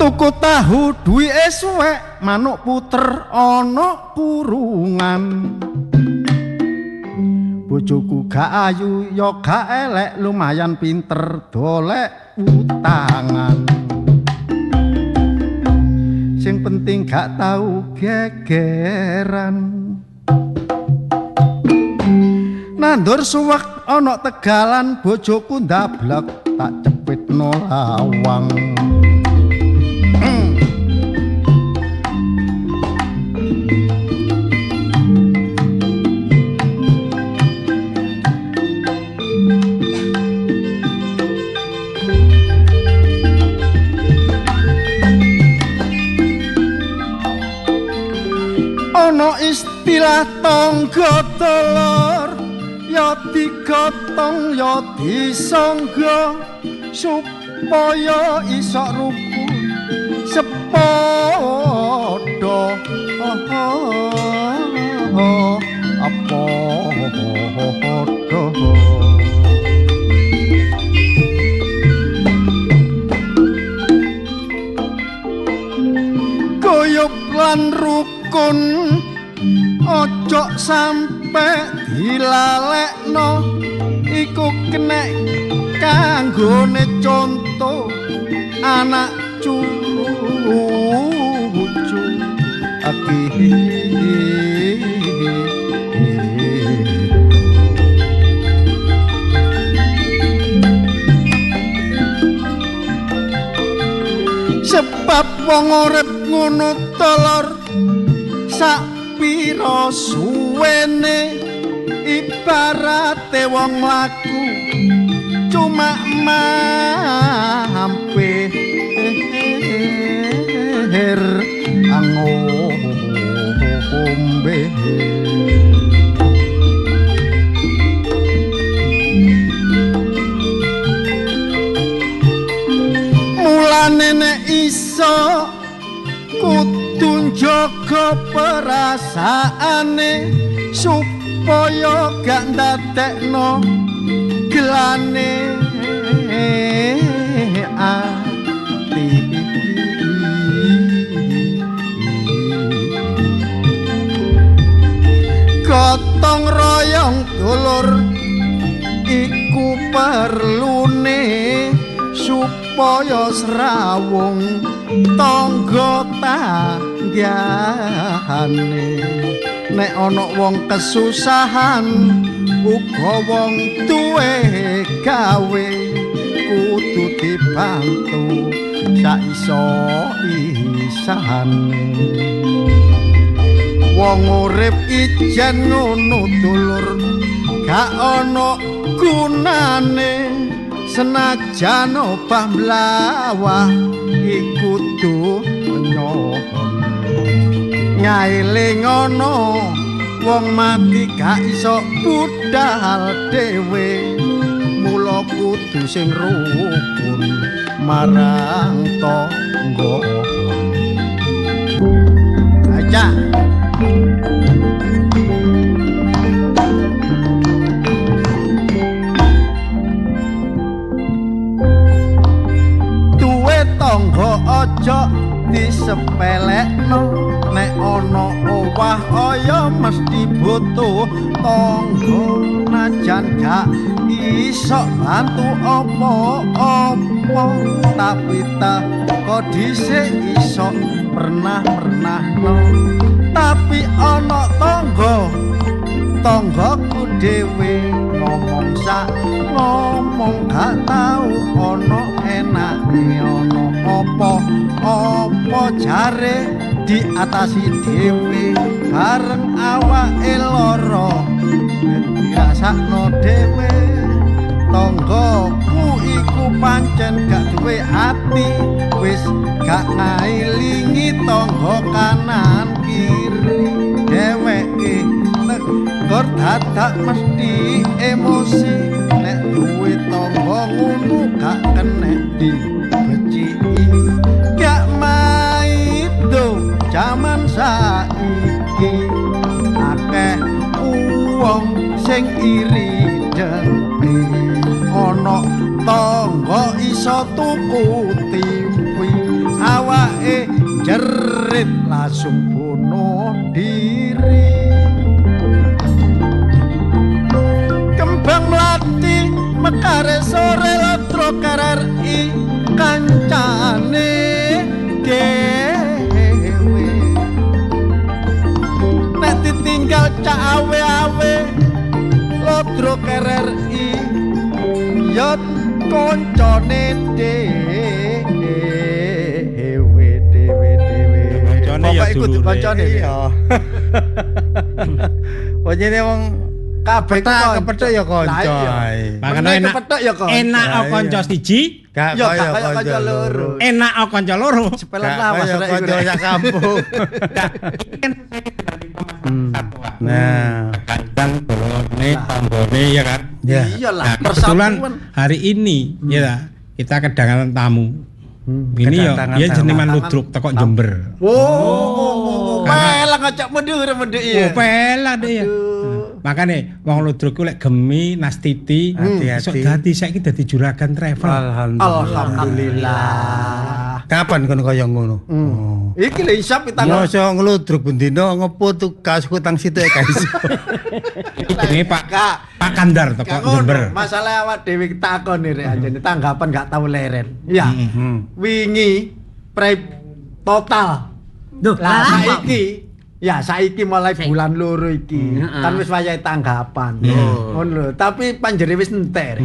Tuku tahu duwike suwek, manuk puter ana kurungan. Bojoku gak ayu ya gak elek, lumayan pinter dolek utangan. Sing penting gak tau gegeran. Nandur suwek ana tegalan, bojoku ndablek tak cepitno lawang. Ana istilah tangga dulur, ya digotong ya disangga, supaya iso rukun sepadha. Apa guyub lan rukun ojo sampe dilalekno, iku kenek kanggone conto anak cucu. Sebab wong urip ngono telur sak pira suwene, ibarate wong mlaku cuma mampir ngombe. Mulane nek iso kudu njaga perasaane supaya gak ndadekno gelane ati. Gotong royong dulur iku perlune supaya srawung tangga tanggane. Nek ana wong kesusahan uga wong duwe gawe kudu dibantu saiso isane. Wong urip ijen ngono dulur gak ana gunane, senajan obah mlawah iku kudu nyaeling ana wong mati gak iso budal dhewe, mula kudu sing rukun marang tangga. Aja duwe tangga aja disepelekno, nek ana owah aya mesti butuh tangga, najan gak iso bantu apa-apa tapi teko dhisik iso pernah-pernahno. Tapi ana tangga, tanggaku dhewe ngomong sak ngomong gak tau ana enake ana apa apa jare diatasi dhewe bareng awake lara dirasakno dhewe. Tanggaku iku pancen gak duwe ati, wis gak ngailingi tangga kanan kiri, dheweke tegur dadak mesti emosi, nek duwe tangga ngono gak kenek dibeciki. Gak maido jaman saiki akeh wong sing iri dengki, ana tangga iso tuku TV awake jerit langsung bunuh diri. Kembang mlati mekare sore lodro KRRI kancane dhewe. Nek ditinggal cak awe-awe lodro KRRI ya koncone dhewe dhewe dhewe. Koncone ya iku koncone iya. Wajene wong kabeh kepethuk ya kanca ae. Makane enak kepethuk ya kanca. Enak kanca siji, gak kaya kanca loro. Enak kanca loro. Sepelan lawas rek iku sak kampung. Nah, kandang bolone tanggone ya kan. Iyalah, nah, kebetulan hari ini ya kita kedatangan tamu. Ini ya dia seniman ludruk teko Jember. Oh, pelang ngajak mundur mundur iya. Oh, pelang deh ya. Makane wong ludruk ku lek gemi nastiti esuk dadi saiki dadi juragan travel. Alhamdulillah. Kapan kon kaya ngono? Iki lho isap pitang. Mosok ngludruk bendina ngepo tukas utang sithik gak iso. Iki jenenge Pak Pak Kandar teko Jember. Masalah awak dhewe takoni rek anjene tanggapan gak tau leren. Iya. Wingi pre total. Lah saiki ya saiki mulai bulan loro iki kan wis wayahe tanggapan. Ngono lho, tapi panjere wis entek.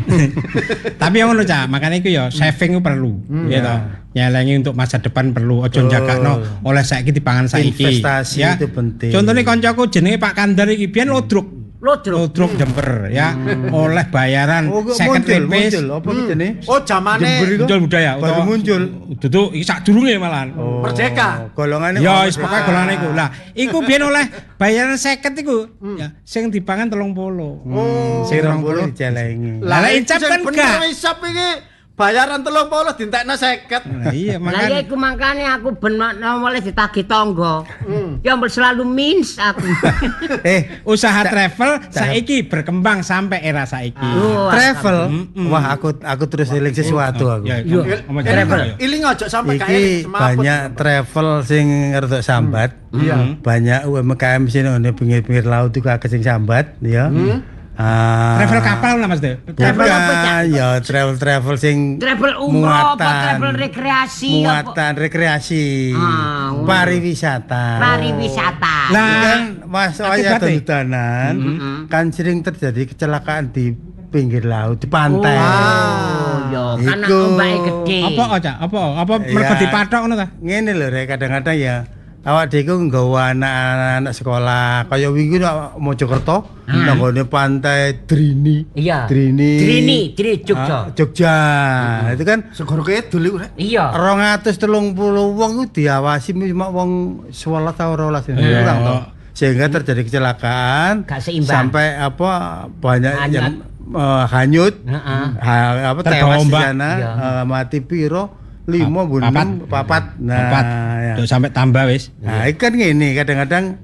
Tapi ngono Cak, makane iku ya saving ku perlu, ya toh. Nyelengi untuk masa depan perlu, aja njakakno oleh saiki dipangan saiki. Investasi ya. Itu penting. Contone kancaku jenenge Pak Kandar iki biyen ludruk. Ludruk Jember ya, oleh bayaran 50 lepis. Muncul, apa jenenge? Oh, zamane muncul budaya baru muncul. Duduk iki sadurunge malahan. Merdeka. Golongane ya wis pokoke golongane iku. Lah, iku biyen oleh bayaran 50 iku. Ya, sing dipangan 30. Oh, sing 20 dicelengi. Lah lek incap kan gak. Isap iki bayaran 30 dientekno 50. Lah iya makane. Lah iku mangkane aku ben oleh ditagih tangga. Ya selalu mins aku. Usaha travel saiki berkembang sampai era saiki. Travel. Wah aku terus eling sesuatu aku. Travel. Iling ojo sampai kae semaput. Banyak travel sing rada sambat. Banyak UMKM sing nang pinggir-pinggir laut iku akeh sing sambat ya. Travel kapal lah Mas De. Travel apa ya travel sing travel umroh apa travel rekreasi muatan rekreasi pariwisata. Pariwisata. Lah kan Mas waya hudanan kan sering terjadi kecelakaan di pinggir laut di pantai. Oh ya karena ombake gede. Apa Cak? Apa mergo dipathok ngono ta? Ngene lho rek kadang-kadang ya awak dhewe iku nggawa anak-anak sekolah kaya wingi nang Mojokerto nang nggone pantai Drini. Iya. Drini Jogja. Jogja. Itu kan Segoro Kidul iku rek. Iya. 230 wong iku diawasi cuma wong 11 atau 12 kurang to. Sehingga terjadi kecelakaan sampai apa banyak yang hanyut. Apa tewas di sana, mati piro 5 6 4. Nah, ya. Sampai tambah wis. Nah, itu kan ngene kadang-kadang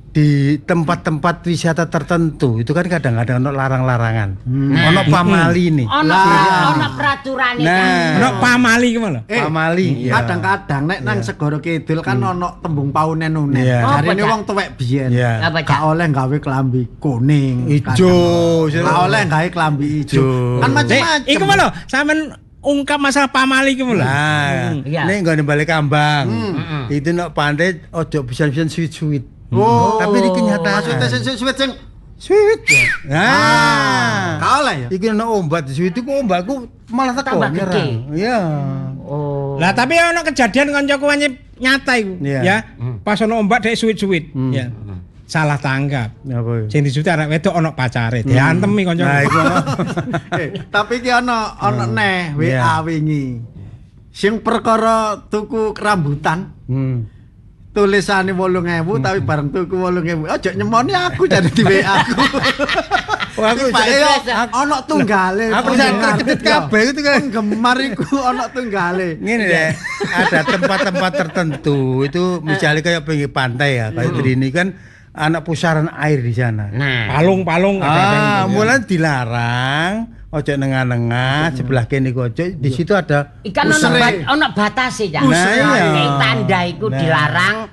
di tempat-tempat wisata tertentu itu kan kadang-kadang ono larang-larangan. Ono pamali nih. Ono peraturan. Nah, ono pamali ku lho. Pamali. Kadang-kadang nek nang Segoro Kidul kan ono tembung paunen-unen. Jarine wong tuwek biyen. Gak oleh gawe klambi kuning, ijo. Gak oleh gawe klambi ijo. Kan macam-macam. Iku lho, sampean ungkap masalah pamali iku lho. Nah, nek nggone balik kambang. Itu nek pantai ojo pisan-pisan suwit-suwit. Oh, tapi ini kenyataan. Maksudnya sing suwit sing suwit ya. Nah, kalah ya. Iki ono ombak di suwit iku ombakku malah teko nyerang. Iya. Oh. Lah tapi ono kejadian kancaku nyata iku, ya. Pas ono ombak dhek suwit-suwit, ya. Salah tanggap. Apa? Sing disuwit arek wedok ono pacare, diantemi kancaku. Nah, iku. Tapi iki ono neh WA wingi. Sing perkara tuku rambutan. Tulisane 8.000 tapi bareng tuku 8.000. Ojo nyemoni aku jadi di WA aku. Wah, aku ono tunggale. Aku sak terkejut kabeh itu kan. Penggemar iku ono tunggale. Ngene deh, ada tempat-tempat tertentu itu misalnya kayak pinggir pantai ya, kayak Drini kan anak pusaran air di sana. Nah. Palung-palung kadang-kadang. Mulai dilarang Ojo nengah-nengah, sebelah kene iku ojo. Di situ ada Ikan ono batase, Cak. Nah, iya. Tanda iku dilarang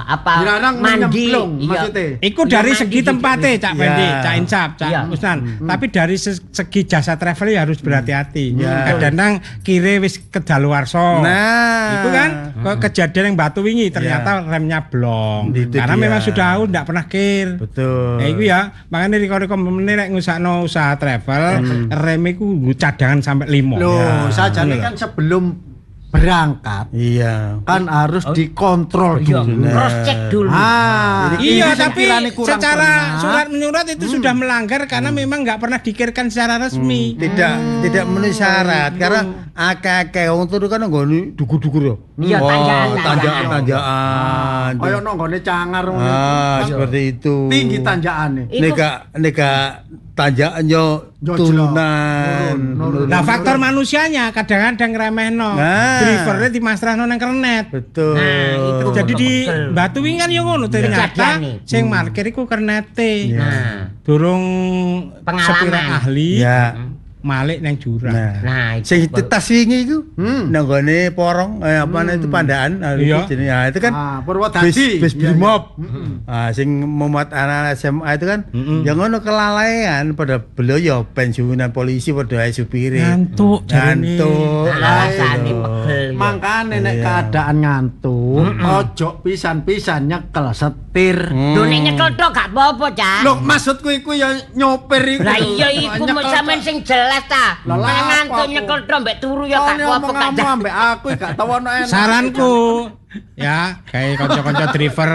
apa dilarang mandi maksudnya. Iku dari segi tempatnya, Cak Fendi, Cak Insap, Cak Usnan. Tapi dari segi jasa travel ya harus berhati-hati. Kadang-kadang kire wis kedaluwarsa. Nah, itu kan kejadian yang Batu wingi ternyata remnya blong. Karena memang sudah ndak pernah kir. Betul. Nah, iku ya, makanya riko-riko meneh nek ngusakno usaha travel rem iku cadangan sampai 5. Loh, sajane kan sebelum berangkat kan harus dikontrol dulu. Cross check dulu. Iya, tapi secara surat menyurat itu sudah melanggar karena memang nggak pernah dikirkan secara resmi. Tidak memenuhi syarat karena akeh-akeh wong turu kan nggone dukur-dukur yo. Iya, tanjakan. Kaya nang nggone Cangar ngono. Seperti itu. Tinggi tanjakane. Nek tanjakan yo turunan. Nah, faktor manusianya kadang-kadang ngremehno. Drivernya dimasrahno nang kernet. Betul. Nah, itu. Jadi di Batu wingi kan yo ngono ternyata sing parkir iku kernete. Nah. Durung pengalaman ahli. Malik nang jurang. Nah, sing tas wingi iku nang gone Porong apa itu Pandaan jenenge. Nah, itu kan Purwodadi bis Brimob. Sing memuat anak-anak SMA itu kan yang ngono kelalaian pada beliau ya pensiunan polisi pada ae supire. Ngantuk jarene. Ngantuk. Alasane pegel. Mangkane nek keadaan ngantuk ojo pisan-pisan nyekel setir. Lho nek nyekel tok gak apa-apa, Cak. Lho maksudku iku ya nyopir iku. Lah iya iku sampean sing jelas ta. Ngantuk nyekel tok mbek turu ya gak apa-apa gak ambek aku gak tau ono enak. Saranku ya gawe kanca-kanca driver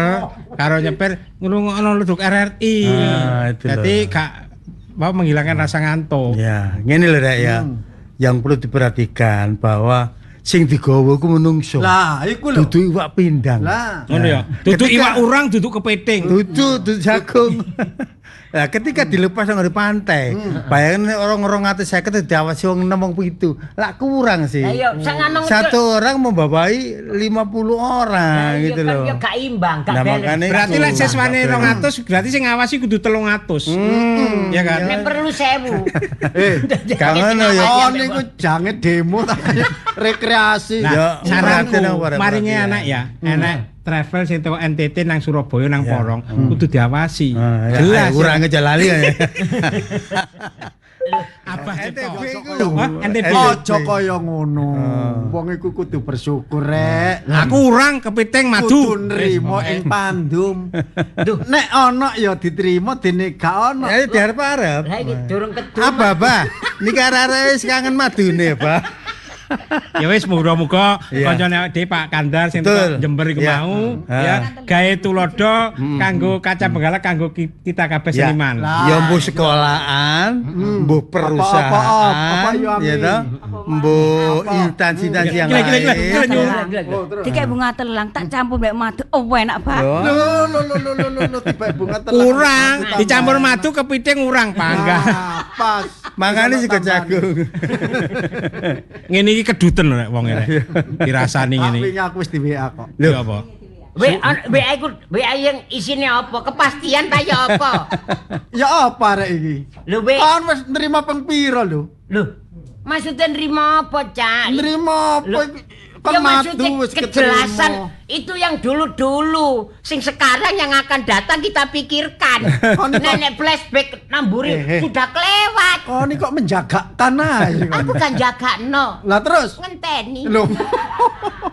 karo nyepir ngrungokno ludruk RRI. Dadi gak mau menghilangkan rasa ngantuk. Ya, ngene lho Rek ya. Yang perlu diperhatikan bahwa sing digawa ku menungso. Lah, iku lho. Dudu iwak pindang. Lah, ngono ya. Dudu iwak urang, dudu kepiting. Dudu jagung. Nah, ketika dilepas nang di pantai, bayangin orang 250 diawasi wong 6 wong 7. Lah kurang sih. Lah iya, satu orang membawai 50 orang nah, gitu loh. Ya gak imbang, gak balance. Berarti lek siswane 200, berarti sing ngawasi kudu 300. Ya kan? Nek perlu 1000. Gak ngono ya. Oh niku jange demo ta rekreasi. Nah, saranku maringe anak ya, enek travel sing teko NTT nang Surabaya nang Porong kudu diawasi. Jelas kurang aja lali ya. Abah NTB iku. NTB aja kaya ngono. Wong iku kudu bersyukur rek. Aku urang kepiting madu. Kudu nrimo ing pandum. Nek ana ya diterima dene gak ana. Ya diarep-arep. Lah iki durung kedum. Abah, Bah. Niki arek-arek wis kangen madune, Bah. Ya wis muga-muga kancane awake dhewe Pak Kandar sing teko Jember iku mau ya gawe tulodo kanggo kaca benggala kanggo kita kabeh seniman. Ya mbuh sekolahan, mbuh perusahaan, ya toh, mbuh instansi-instansi yang lain. Dikek bunga telang tak campur mbek madu, oh enak banget. Lho lho lho lho lho tiba bunga telang. Urang dicampur madu kepiting urang pangga. Pas. Mangane sego jagung. Ngene iki keduten lho rek wong rek. Dirasani ngene. Wingi aku wis di WA kok. Lho apa? WA iku WA yang isine apa? Kepastian ta ya apa? Ya apa rek iki? Lho WA kon wis nrimo ping pira lho? Lho, maksudnya nrimo apa, Cak? Nrimo apa iki? Kon Ya madu maksudnya wis kejelasan itu yang dulu-dulu, sing sekarang yang akan datang kita pikirkan. Nenek flashback namburi sudah kelewat. Kon iki kok menjagakan ae. Aku kan jagakno. Lah terus ngenteni. Lho.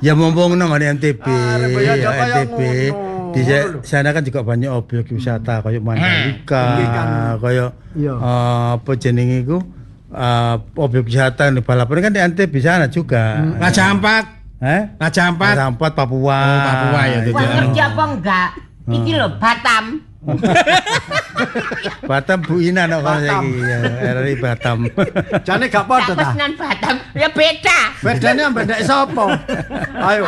Ya mumpung nang NTB, NTB. Di sana kan juga banyak objek wisata kayak Mandalika, kayak apa jenenge iku objek wisata di Balapan kan di NTB sana juga. Raja Ampat. Raja Ampat. Raja Ampat Papua. Oh, Papua ya itu. Wah, ngerti apa enggak? Iki lho Batam. Batam Bu Ina nek kono saiki ya, RRI Batam. Jane gak padha ta? Pesenan Batam ya beda. Bedane ambek ndek sapa? Ayo.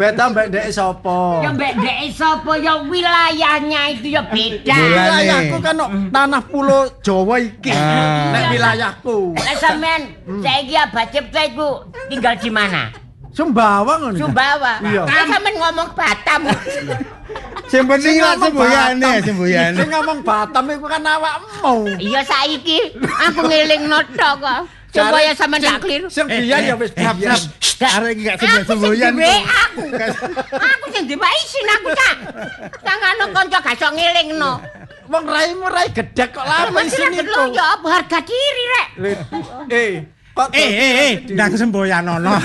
Beda ambek ndek sapa? Ya mbek ndek sapa ya wilayahnya itu ya beda. Wilayahku kan tanah pulau Jawa iki. Nek wilayahku. Lah sampean saiki Abah Cipta iku tinggal di mana? Sumbawa ngono. Sumbawa. Iya. Lah sampean ngomong Batam. Sing penting lak semboyane, semboyane. Sing ngomong Batam iku kan awakmu. Iya saiki aku ngelingno tok kok. Supaya sampean gak keliru. Sing biyen ya wis biyen. Arek iki gak semboyan. Aku. Aku sing duwe isin aku cak. Tangano kanca gak iso ngelingno. Wong raimu rai gedhek kok lha isin iku. Ya apa harga diri rek. Kok ndang semboyanono.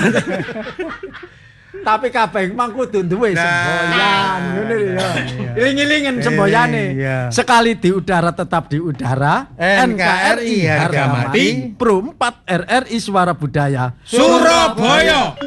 Tapi kabeh mang kudu duwe semboyan ngono lho ya. Iling-ilingen semboyane. Sekali di udara tetap di udara. NKRI harga mati. Pro 4 RRI Suara Budaya Surabaya.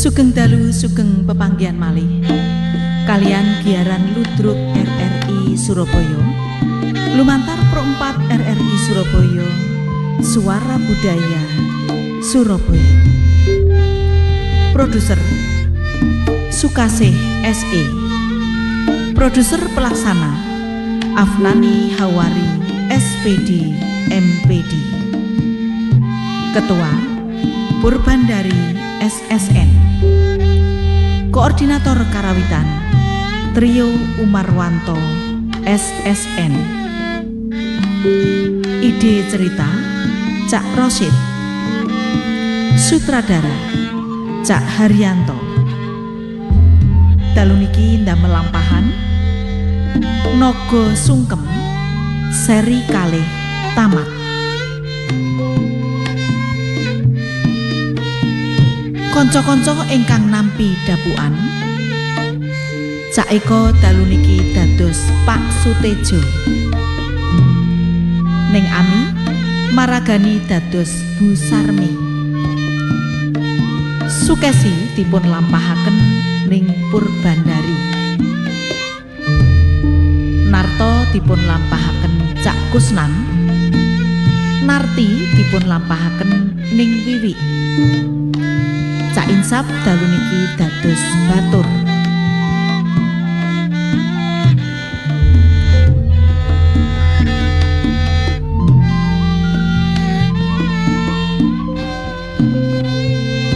Sugeng dalu sugeng pepanggihan malih kalian giaran ludruk RRI Surabaya lumantar Pro 4 RRI Surabaya Suara Budaya Surabaya. Produser Sukasih SE, produser pelaksana Afnani Hawari SPD MPD, Ketua Purbandari SSN, Koordinator Karawitan Trio Umarwanto SSN, Ide cerita Cak Rosid, Sutradara Cak Haryanto. Dalu niki ndamel lampahan Naga Sungkem seri kalih tamat. Kanca-kanca ingkang nampi dapukan, Cak Eko dalu niki dados Pak Sutejo, Ning Ami maragani dados Bu Sarmi, Sukesi dipun lampahaken ning Purbandari, Narto dipun lampahaken Cak Kusnan, Narti dipun lampahaken ning Wiwi, Cak Insap dalu niki dados Batur.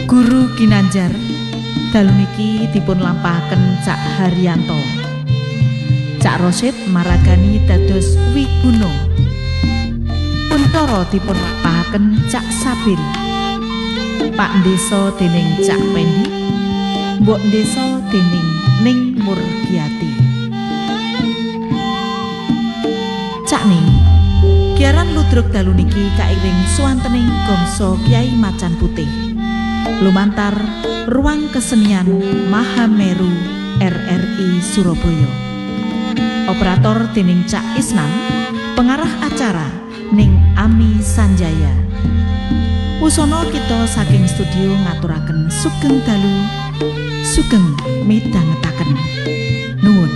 Guru Ginanjar dalu niki dipun lampahaken Cak Haryanto. Cak Rosid maragani dados Wiguna. Kuntoro dipun lampahaken Cak Sabil. Pak Desa dening Cak Pendi, Mbok Desa dening Ning Murgiati. Cak Ning, giaran ludruk dalu niki kairing swantening gongso Kyai Macan Putih. Lumantar Ruang Kesenian Mahameru RRI Surabaya. Operator dening Cak Isnan, pengarah acara Ning Ami Sanjaya. Wusono kita saking studio ngaturaken sugeng dalu, sugeng midhangetaken. Nuwun.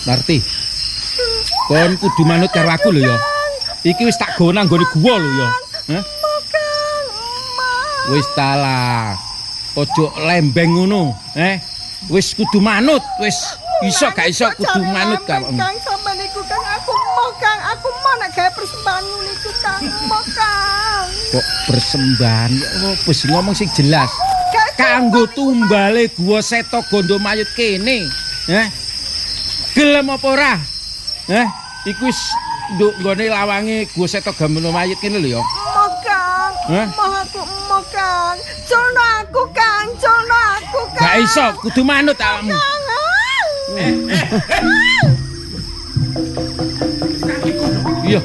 Marti, kon kudu manut karo aku lho ya. Iki wis tak gawa nang nggone guwa lho ya. Hah? Wis ta lah. Ojo lembeng ngono, eh. Wis kudu manut, wis iso gak iso kudu manut karo. Kang sampean niku Kang, aku mau Kang, aku mau nek gawe persembahan niku Kang, mau Kang. Kok persembahan? Opo sing ngomong sing jelas? Kanggo tumbale guwa Seta Gandamayit kene. Heh. Gelem apa ora? Iku wis nduk nggone lawange Guwa Seta Gandamayit kene lho ya. Moh Kang. Moh aku moh Kang. Culno aku Kang, culno aku Kang. Gak iso, kudu manut awakmu. Iya.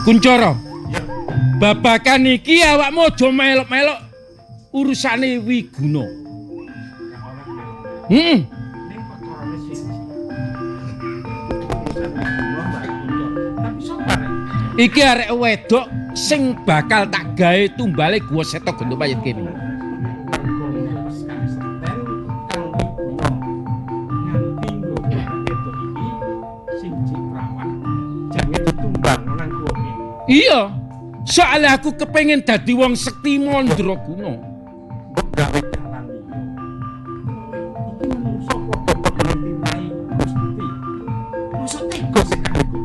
Kuncoro. Babakan iki awakmu aja melok-melok urusane Wiguna. Iki arek wedok sing bakal tak gawe tumbale Guwa Seta Gandamayit kene. Iya, soalnya aku kepengen dadi wong sekti mandraguna. Gawe dalan iki. Iki menungso padha padha titahi Gusti. Mosok tega sekali kok.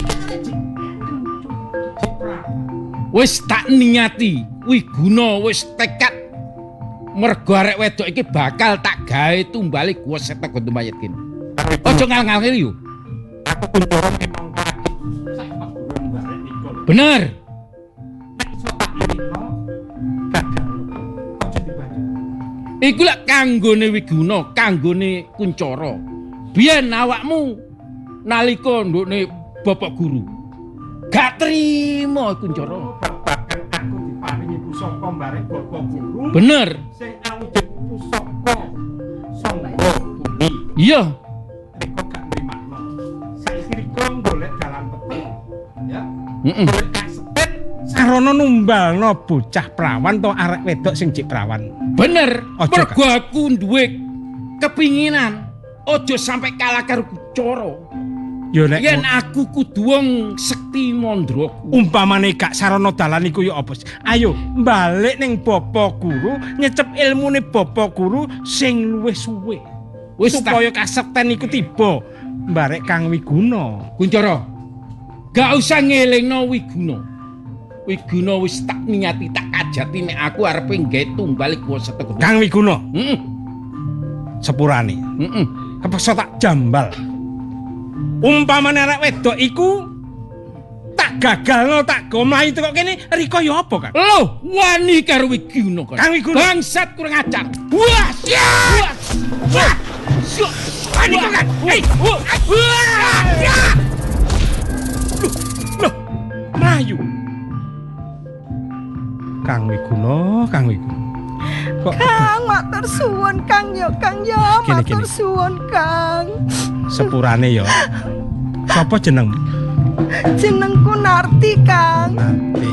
Iki arek jek prawan. Wis tak niati, Wiguna wis tekad mergo arek wedok iki bakal tak gawe tumbale Guwa Seta Gandamayit kene. Aja ngal-ngal yo. Aku Kuncoro memang lagi sak paguron barek iku. Bener. Nek iso tak irikno gagal. Aja dibantu. Iku lek kanggone Wiguna, kanggone Kuncoro. Biyen awakmu nalika ndukne Bapak Guru gak trimo Kuncoro. Babagan aku diparingi pusaka barek Bapak Guru. Bener. Sing awujud pusaka Sangga Bumi. Iya. Riko gak nrimakno. Saiki Riko golek dalan peteng. Ya. Heeh. Golek kasepen Sarana numbalno bocah prawan to arek wedok sing jek prawan. Bener. Mergo aku duwe kepinginan aja sampe kalah karo Kuncoro. Ya nek yen aku kudu wong sekti mandraguna. Umpamane gak sarana dalan iku ya apa? Ayo balik ning Bapak Guru, nyecep ilmune Bapak Guru sing luwih suwe. Wis supaya kasekten iku tiba mbarek Kang Wiguna. Kuncoro, gak usah ngelingno Wiguna. Wiguna wis tak niati tak kajati nek aku arepe nggawe tumbal Guwa Seta Gandamayit. Kang Wiguna. Heeh. Sepurane. Heeh. Kepeksa tak jambal. Umpamane arek wedok iku tak Tak gagalno tak go mlayu teko kene Riko ya apa, Kang? Loh, wani karo Wiguna kon. Kang Wiguna. Bangsat kurang ajar. Wah, wah. Wah. Wani kok, Kang. Hei. Wah. Loh, mlayu. Kang Wiguna, Kang Wiguna. Kok Kang, matur suwun Kang ya, Kang ya, matur suwun Kang. Sepurane ya. Sapa jenengmu? Jenengku Narti, Kang. Narti.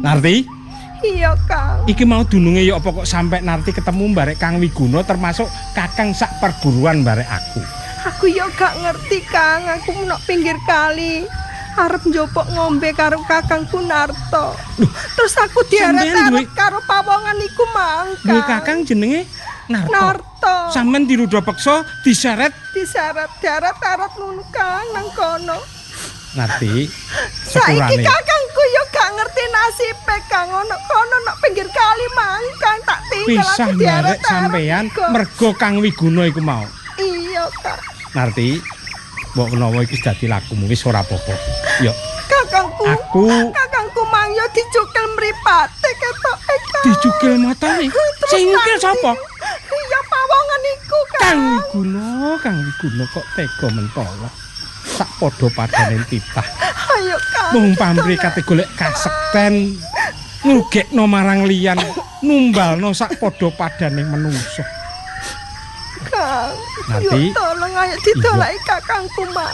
Narti? Iya, Kang. Iki mau dununge ya apa kok sampe Narti ketemu barek Kang Wiguna termasuk kakang sak perguruan barek aku. Aku ya gak ngerti, Kang. Aku menok pinggir kali. Arep njopok ngombe karo kakangku Narto. Loh, terus aku diaret-aret karo pawongan iku mang, Duwe kakang jenenge Narto. Narto. Sampeyan dirudha peksa diseret diseret-deret-eret ngono Kang nang kono. Narti. Saiki kakangku yo gak ngerti nasibe Kang, ono kono nok pinggir kali mang Kang, tak tinggal aku diaret sampeyan mergo Kang Wiguna iku mau. Iya, Kang. Narti, mbok menawa iki dadi lakumu wis ora apa-apa. Yo. Kakangku. Kakangku mang yo dicukil mripate ketoke Kang. Dicukil matane. Sing nyukil sapa? Ya pawongan iku, Kang. Kang Wiguna, Kang Wiguna kok tega mentolo. Sak padha padane titah. Ayo, Kang. Mung pamrih kate golek kasekten ngrugekno marang liyan, numbalno sak padha padane menungso. Kang, Nanti tolong ayo didoleki kakangku mang,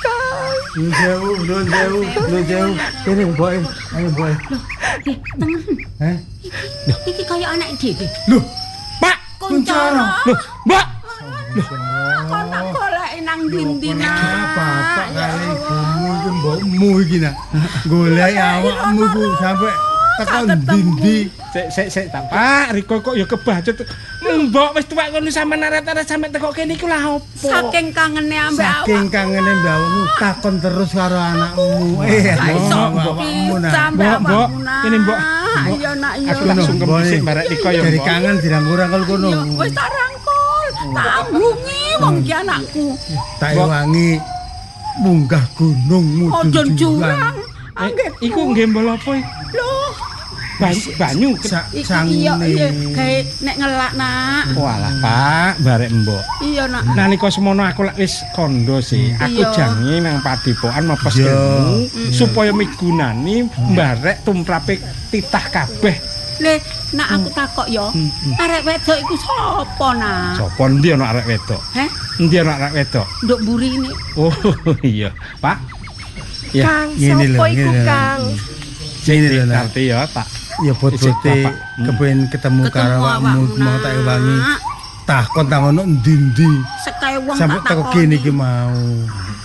Kang. Nuwun sewu, nuwun sewu, nuwun sewu. Kene mboke, ayo mboke. Loh, tengen. Heh? Iki kaya anake dhewe. Loh, Pak Kuncoro. Loh, Mbak. Loh, kok tak goleki nang ndi-ndi nak. Bapak kali ibumu iki mbokmu iki nak. Goleki awakmu iku sampe teko ndi-ndi. Sik sik sik tak Pak Riko kok ya kebacut. Mbok wis tuwek ngono sampean arek-arek sampe teko kene iku lah opo? Saking kangene ambek awak. Saking kangene mbak awakmu takon terus karo anakmu. Mbok mbok kene mbok. Iya nak iya. Aku tak sungkem dhisik barek Riko ya. Dari kangen dirangkul-rangkul kono. Wis tak rangkul, tak ambungi wong iki anakku. Tak ewangi munggah gunung mudhun jurang. Iku nggembol apa iki? Loh, banyu sangune. Iya, gawe nek ngelak nak. Walah Pak, barek mbok. Iya nak. Nalika semono aku lak wis kandha sih. Aku jange nang padepokan mepes ilmu supaya migunani barek tumrape titah kabeh. Le, nak aku takok ya. Arek wedok iku sapa nak? Sapa endi ana arek wedok? Heh? Endi ana arek wedok? Nduk mburine. Oh iya, Pak. Ya, Kang, sapa iku Kang? Ngene lho Narti ya, Pak. Ya bot-bote kepengin ketemu karo awakmu mau tak ewangi. Takon tak ono endi-endi. Sekae wong tak sampe teko kene iki mau.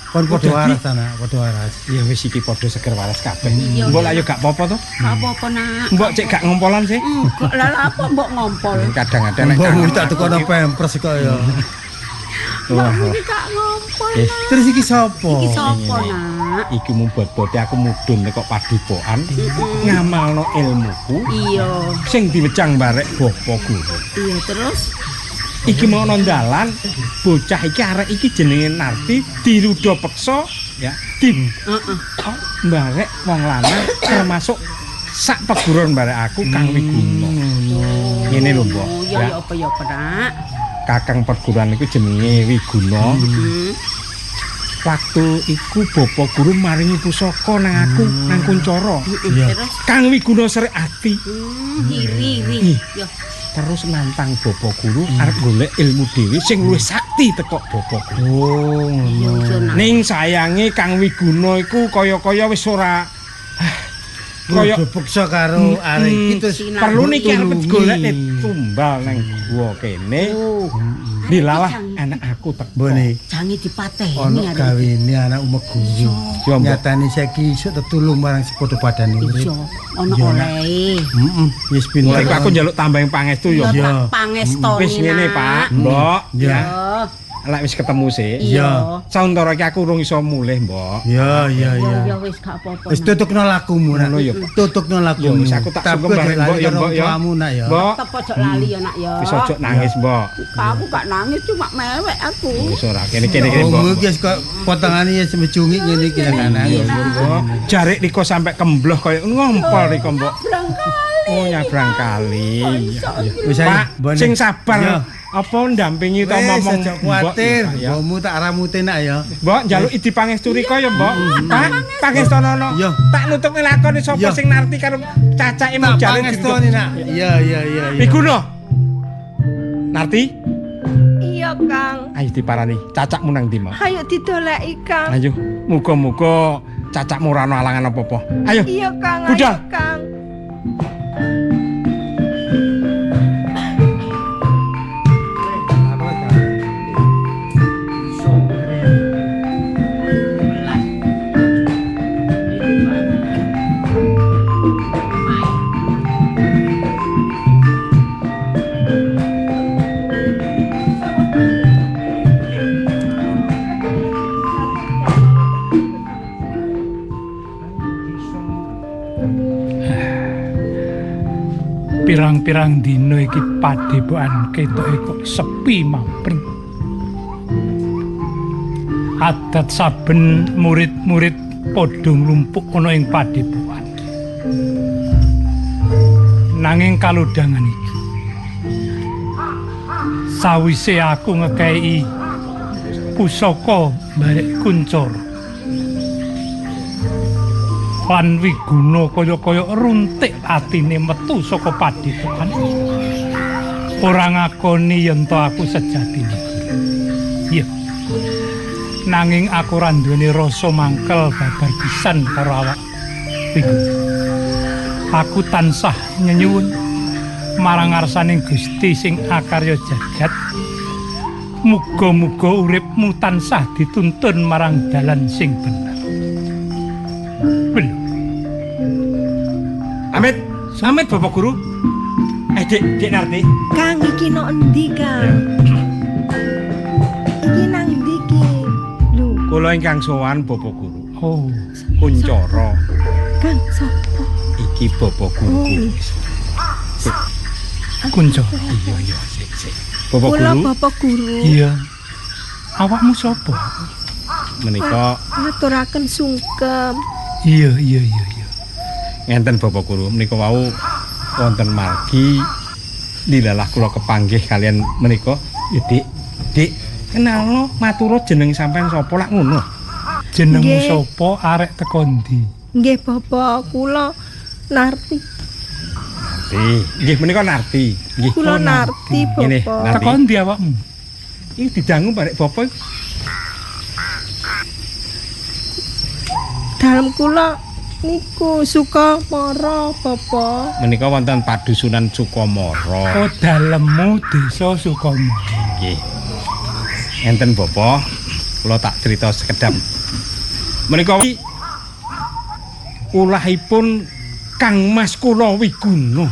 Kon padha waras ta nak, padha waras. Ya wis iki padha seger waras kabeh. Mbok lak yo gak apa-apa to? Gak apa-apa nak. Mbok cek gak ngompolan sih? Enggak, lah apa mbok ngompol? Kadang-kadang nek mbok tak tukono pampers kok ya. Mbok iki gak ngompol. Terus iki sapa? Iki sapa nak? Iki mung bot-bote aku mudhun kok padepokan ngamalno ilmuku. Iya. Sing diwejang barek bapa guru. Iya, terus iki mau nang dalan bocah iki arek iki jenenge Narti dirudha peksa ya di barek wong lanang termasuk sak peguron barek aku Kang Wiguna. Ngene lho, Mbok. Iya, ya apa ya apa, Nak? Kakang perguruan iku jenenge Wiguna. Waktu iku bapa guru maringi pusaka nang aku nang Kuncoro. Kang Wiguna serik ati. Iri-iri. Ya. Terus nantang bapa guru arep golek ilmu dhewe sing luwih sakti teko bapa guru. Oh, ngono. Ning sayange Kang Wiguna iku kaya-kaya wis ora kaya peksa karo arek iki terus perlu niki arep golek tumbal nang gua kene. Dilalah anak aku teko. Mbone jange dipateni ono gawene anak umeguru. Nyatane saiki isuk tetulung marang sepadha padane urip. Iya, ono olehe. Heeh, wis pinter. Iku aku njaluk tambahin pangestu ya. Iya, pangestone. Wis ngene, Pak, Mbok, ya. Lek wis ketemu sih. Iya. Sauntara iki aku urung iso mulih, Mbok. Iya, iya, iya. Ya wis gak apa-apa. Wis tutukno lakumu, Nak. Tutukno lakumu. Ya wis aku tak sungkem bareng Mbok ya, Mbok ya. Mbok. Tetep ojo lali ya, Nak ya. Wis ojo nangis, Mbok. Aku gak nangis cuma mewek aku. Wis ora kene-kene Mbok. Mbok iki kok potongane ya semecungik ngene iki gak nangis. Jarik Riko sampe kembloh koyo ngompol Riko, Mbok. Oh, nyabrang kali. Wis Pak, sing sabar. Apa ndampingi to ngomong aja kuwatir, mbokmu tak ramute nak ya. Mbok njaluk idi pangestu Riko ya, Mbok. Pak, pangestonono. Tak nutupne lakone sapa sing narti karo cacake mujale pangestone nak. Iya, iya, iya, iya. Wiguna. Narti? Iya, Kang. Ayo diparani, cacakmu nang ndi, Mbok? Ayo didoleki, Kang. Ayo, muga-muga cacakmu ora ana alangan apa-apa. Ayo. Iya, Kang. Ayo, Kang. Pirang-pirang dina iki padepokan ketoke kok sepi mampring. Adat saben murid-murid padha nglumpuk ana ing padepokan. Nanging kalodhangan iki sawise aku ngekeki pusaka barek Kuncara lan Wiguna kaya-kaya runtik atine metu saka padepokan. Ora ngakoni yen to aku sejatine. Iya. Nanging aku ora duweni rasa mangkel babar pisan karo awak Wiguna. Aku tansah nyenyuwun marang ngarsaning Gusti sing akarya jagat. Muga-muga uripmu tansah dituntun marang dalan sing bener. Belum. Amit, amit Bapak Guru. Dik, Dik Narti. Kang iki nok endi, Kang? Iki nang endi iki? Lho. Kula ingkang sowan Bapak Guru. Oh, Kuncara. Kang, sapa? Iki Bapak Guru. Kuncara. Iya, iya, sik, sik. Bapak Kula Guru. Bapak Guru. Iya. Awakmu sapa? Menika ngaturaken sungkem. Iya, iya, iya, iya. Ngenten Bapak Guru, menika wau wonten margi dilalah kula kepanggih kalian menika. Ya, Dik, Dik, kenalno matura jeneng sampean sapa lak ngono. Jenengmu sapa, arek teko ndi? Nggih, Bapak, kula Narti. Narti. Nggih menika Narti. Nggih. Kula Narti, Bapak. Teko ndi awakmu? Iki didangu barek Bapak. Dalem kula niku Sukamara, Bapak. Menika wonten padusunan Sukamara. Oh, dalemmu desa Sukamara. Nggih. Enten Bapak, kula tak crita sekedap. Menika ulahipun Kang Mas kula Wiguna.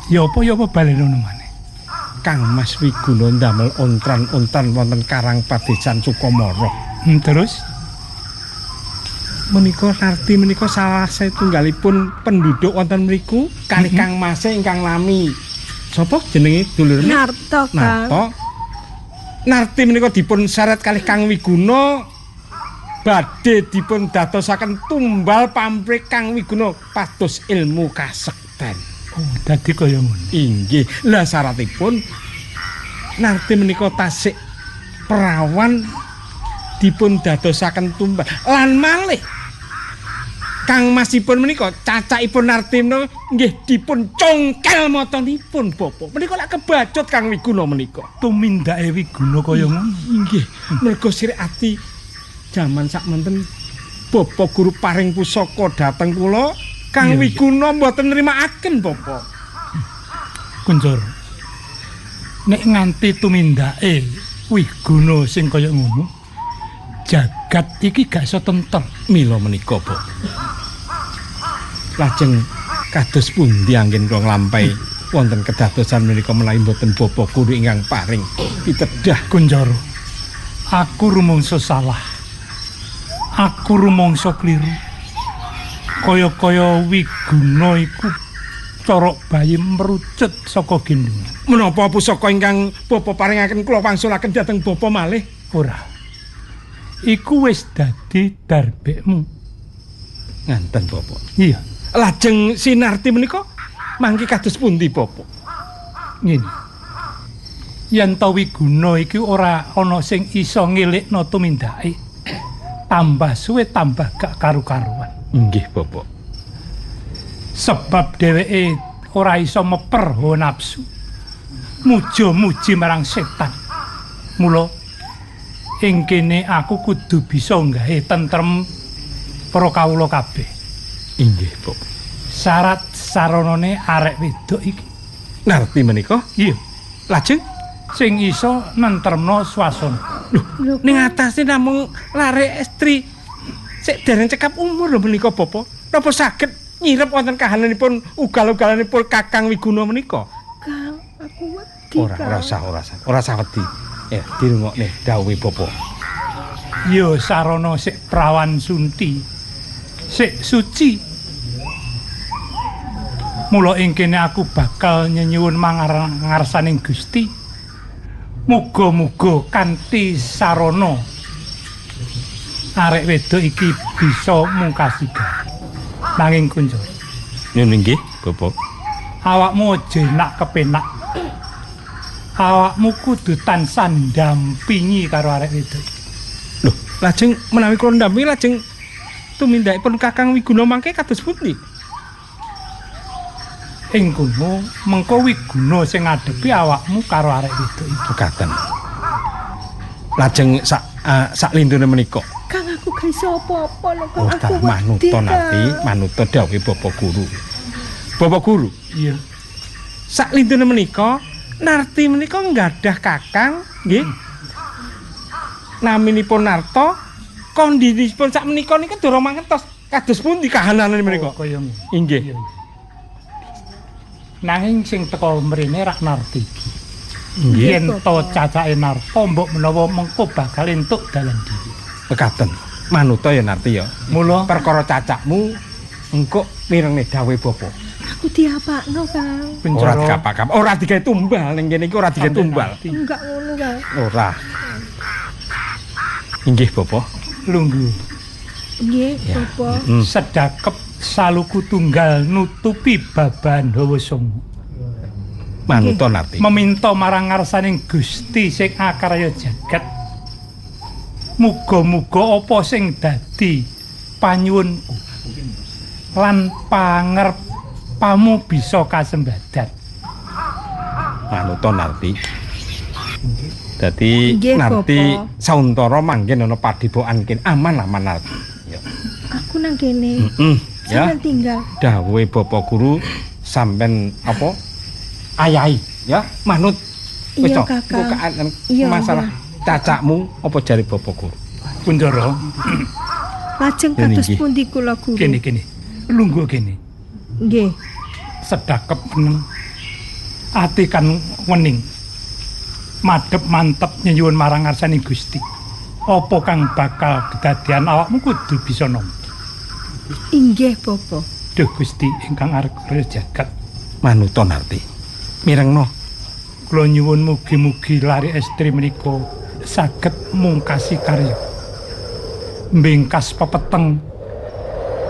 Ya apa balenono maneh? Kang Mas Wiguna ndamel ontran-ontran wonten Karang Padesan Sukamara. Terus menika Narti menika salah satunggalipun penduduk wonten mriku kalih Kang Mase ingkang nami sapa jenenge dulurne? Narto, Kang. Narto. Narti menika dipun seret kalih Kang Wiguna badhe dipun dadosaken tumbal pamrih Kang Wiguna pados ilmu kasekten. Oh, dadi kaya ngono. Inggih. Lah syaratipun Narti menika tasik perawan dipun dadosaken tumbal lan malih Kang Masipun menika cacakipun Narti menika nggih dipun congkel matanipun Bapak. Menika lak kebacut Kang Wiguna menika. Tumindake Wiguna kaya ngono. Nggih, mergo sirik ati jaman sakmenten Bapak Guru paring pusaka dhateng kula, Kang Wiguna mboten nrimakaken Bapak. Kuncara. Nek nganti tumindake Wiguna sing kaya ngono, jagat iki gak iso tentrem. Mila menika, Bapak. Lajeng kados pundi anggen kula nglampahi Wonten kedadosan menika menawi mboten Bapak Guru ingkang paring pitedah. Kunjara, aku rumangsa salah. Aku rumangsa kliru. Kaya-kaya Wiguna iku corok bayi merucut saka gendungan. Menapa pusaka ingkang Bapak paringaken kula wangsulaken dhateng Bapak malih? Ora. Iku wis dadi darbekmu. Nganten Bapak. Iya. Lajeng Sinarti menika mangke kados pundi Bapak? Ngene. Yen ta Wiguna iki ora ana sing iso ngelikno tumindake. Tambah suwe tambah gak karu-karuan. Nggih Bapak. Sebab dheweke ora iso meper hawa nafsu. Muja-muji marang setan. Mula ing kene aku kudu bisa nggawe tentrem para kawula kabeh. Inggih Bapak. Syarat saranane arek wedok iki. Narti menika? Iya. Lajeng sing iso nentremno swasana. Lho, ning atase namung lare estri sik dereng cekap umur lho menika Bapak. Napa saged nyirep wonten kahananipun ugal-ugalanipun Kakang Wiguna menika? Kang, aku wedi. Ora, ora usah wedi. Ya, dirungokne dawuhe Bapak. Ya sarana sik prawan sunti, sik suci. Mula ing kene aku bakal nyenyuwun mangarsaning Gusti. Muga-muga kanthi sarana arek wedok iki bisa mungkasi gawe. Nanging Kunjara. Nyuwun nggih, Bapak. Awakmu aja enak kepenak. Awakmu kudu tansah ndampingi karo arek wedok. Lho, lajeng menawi kula ndampingi lajeng tumindakipun Kakang Wiguna mangke kados pundi? Ing kono mengko Wiguna sing ngadepi awakmu karo arek wedok iki. Mekaten. Lajeng sak lintune menika. Kang, aku gak iso apa-apa lho, Kang. Oh, aku manuta nanti, manuta dawuhe Bapak Guru. Bapak Guru. Iya. Sak lintune menika Narti menika nggadah kakang nggih. Naminipun Narto, kondisipun sak menika nika durung mangertos kados pundi kahanane menika. Oh, kaya ngene. Inggih. Nanging sing teka mrene rak Narti iki. Nggih. Yen to cacake Narto mbok menawa mengko bakal entuk dalan dhewe. Mekaten. Manuta ya Narti ya. Mula perkara cacakmu engko mirengne dawuhe Bapak. Aku diapakno, Kang. Ora dikapak-kapak, ora digawe tumbal ning kene iki ora digawe tumbal. Enggak ngono, Kang. Ora. Inggih, Bapak. Lungguh. Nggih, Bapak. Sedakep saluku tunggal nutupi babahan hawa songo. Manuta Narti. Meminta marang ngarsaning Gusti sing akarya jagat. Muga-muga apa sing dadi panyuwunku lan pangarepmu bisa kasembadan. Manuta Narti. Dadi Narti sauntara manggen ana padhepokan kene aman-aman Narti. Ya. Aku nang kene. Ya. Sampeyan tinggal. Dawuhe Bapak Guru sampean apa? Ayahi ya, manut. Wis to, masalah cacakmu apa jare Bapak Guru? Kunjara. Lajeng kados pundi kula Guru? Kene. Lungguh kene. Nggih. Sedakep meneng. Ati kan wening. Madhep mantep nyuwun marang ngarsane Gusti. Apa kang bakal kedadian awakmu kudu bisa nampa. Inggih, Bapak. Duh Gusti ingkang arep jagat. Manuta Narti. Mirengno. Kula nyuwun mugi-mugi lari estri menika saged mungkasi karya. Mbingkas pepeteng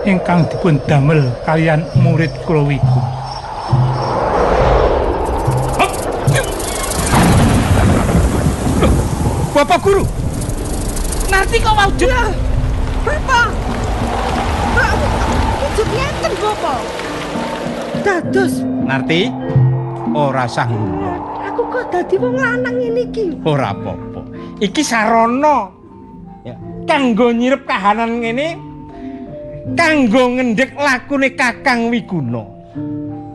ingkang dipun damel kaliyan murid kula Wiku. Bapak Guru. Narti kok wujud? Bapak. Pak, wujud ngeten, Bapak. Dados. Narti, ora sah ngono. Aku kok dadi wong lanang ngene iki. Ora apa-apa. Iki sarana. Ya, kanggo nyirep kahanan ngene, kanggo ngendhek lakune Kakang Wiguna.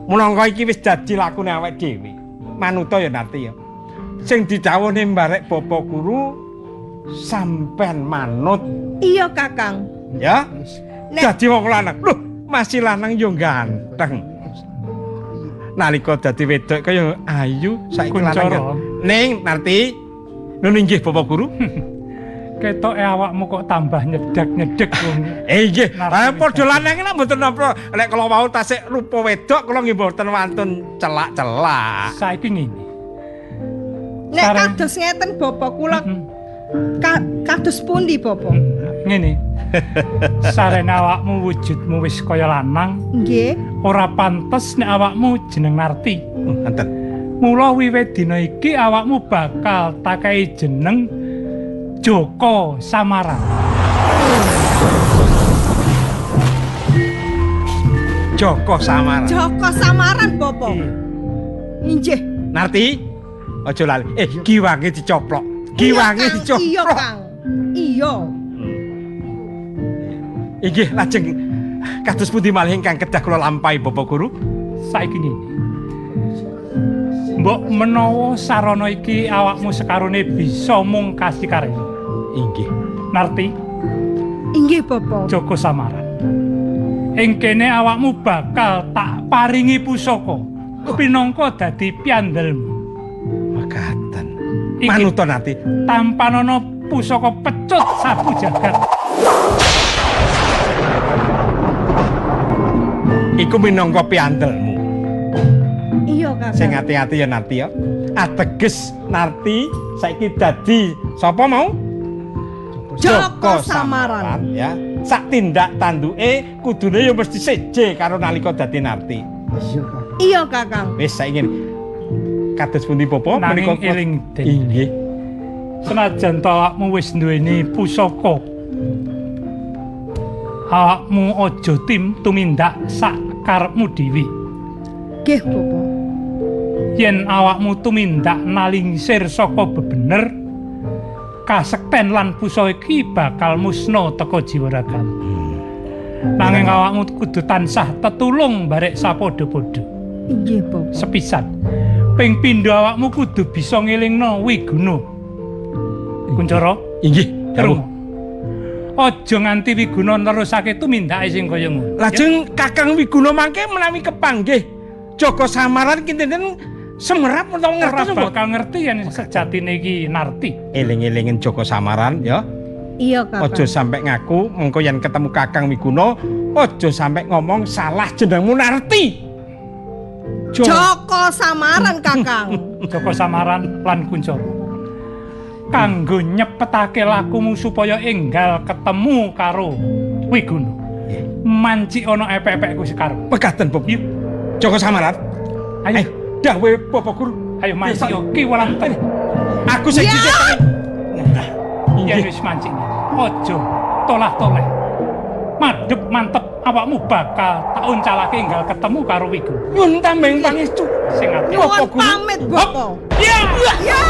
Minangka iki wis dadi lakune awake dhewe. Manuta ya Narti ya. Sing didhawuhne mbarek Bapak Guru sampean manut. Iya, Kakang. Ya. Dadi wong lanang. Loh, masih lanang yo ganteng. Nalika dadi wedok kaya ayu saiki lanang. Ning Narti. Nun inggih Bapak Guru. Ketoke awakmu kok tambah nyedek-nyedek wong. Nggih. Ha padha lanang lak mboten napa. Lek kula wau tasik rupa wedok kula nggih mboten wantun celak-celak. Saiki ngene. Nek kados ngeten Bapak kula kados pundi Bapak? Ngene. Sarene awakmu wujudmu wis kaya lanang. Nggih. Ora pantes nek awakmu jeneng Narti. Ngoten. Mula wiwit dina iki awakmu bakal takehi jeneng Joko Samaran. Joko Samaran. Joko Samaran Bapak. Inggih. Narti, aja lali. Giwange dicoplok. Giwange dicoplok. Iya, Kang. Iya. Inggih, lajeng kados pundi malih ingkang kedah kula lampahi Bapak Guru? Saiki ngene. Mbok menawa sarana iki awakmu sekarone bisa mungkasi karya. Inggih. Narti. Inggih, Bapak. Joko Samaran. Ing kene awakmu bakal tak paringi pusaka pinangka dadi piandelmu. Mekaten. Manuta Narti. Tampanana pusaka pecut sapu jagat. Iku minangka piandelmu. Iya, Kakang. Sing ati-ati ya Narti ya. Ateges Narti saiki dadi sapa mau? Joko Samaran. Ya. Sak tindak tanduke kudune ya mesti seje karo nalika dadi Narti. Iya, Kakang. Iya, Kakang. Wis saiki ngene. Kados pundi Bapak menika eling den. Inggih. Senajan to awakmu wis duweni pusaka, awakmu aja tumindak sak karepmu dhewe. Nggih, Bapak. Yen awakmu tumindak nalingsir saka bebener, kasekten lan pusaka iki bakal musna teka jiwa ragamu. Nanging awakmu kudu tansah tetulung barek sapadha-padha. Inggih, Bapak. Sepisan. Ping pindho awakmu kudu bisa ngelingno Wiguna. Kuncara? Inggih, dawuh. Aja nganti Wiguna nerusake tumindake sing kaya ngono. Lajeng Kakang Wiguna mangke menawi kepanggih Joko Samaran kinten semerap utawa ngerti bakal ngerti yen sejatine iki Narti. Eling-elingen Joko Samaran ya. Iya, Kakang. Aja sampe ngaku mengko yen ketemu Kakang Wiguna aja sampe ngomong salah jenengmu Narti. Joko Samaran, Kakang. Joko Samaran lan Kuncara. Kanggo nyepetake lakumu supaya enggal ketemu karo Wiguna. Manci ana epek-epekku sekarang. Pekaten, Bapak. Joko Samaran. Ayo, dawuhe Bapak Guru. Ayo manci ki welang ten. Aku sing dicek. Yen wis mancing, aja tolah-toleh. Madhep mantep awakmu bakal tak uncalake enggal ketemu karo Wiguna. Nyun tambeng pangestu. Sing ati. Nyuwun pamit, Bapak. Ya. Ya.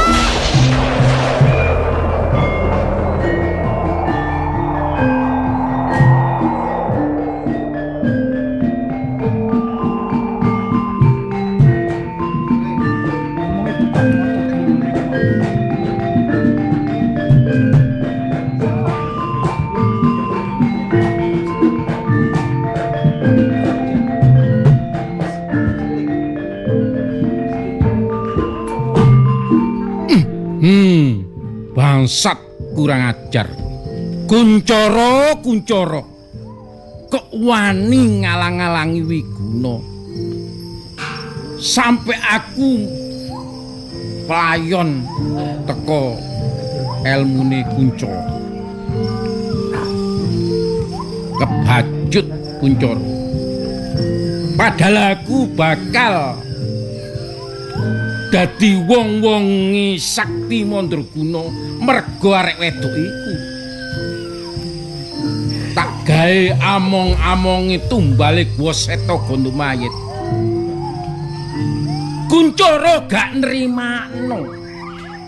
Bangsat kurang ajar. Kuncara, Kuncara. Kok wani ngalang-alangi Wiguna. Sampai aku playon teko elmune Kuncara. Kebacut Kuncara. Padahal aku bakal dadi wong-wonge sakti mandraguna mergo arek wedok iku. Tak gawe among-amonge tumbale Gua Seta Gandamayit. Kuncara gak nrimakno.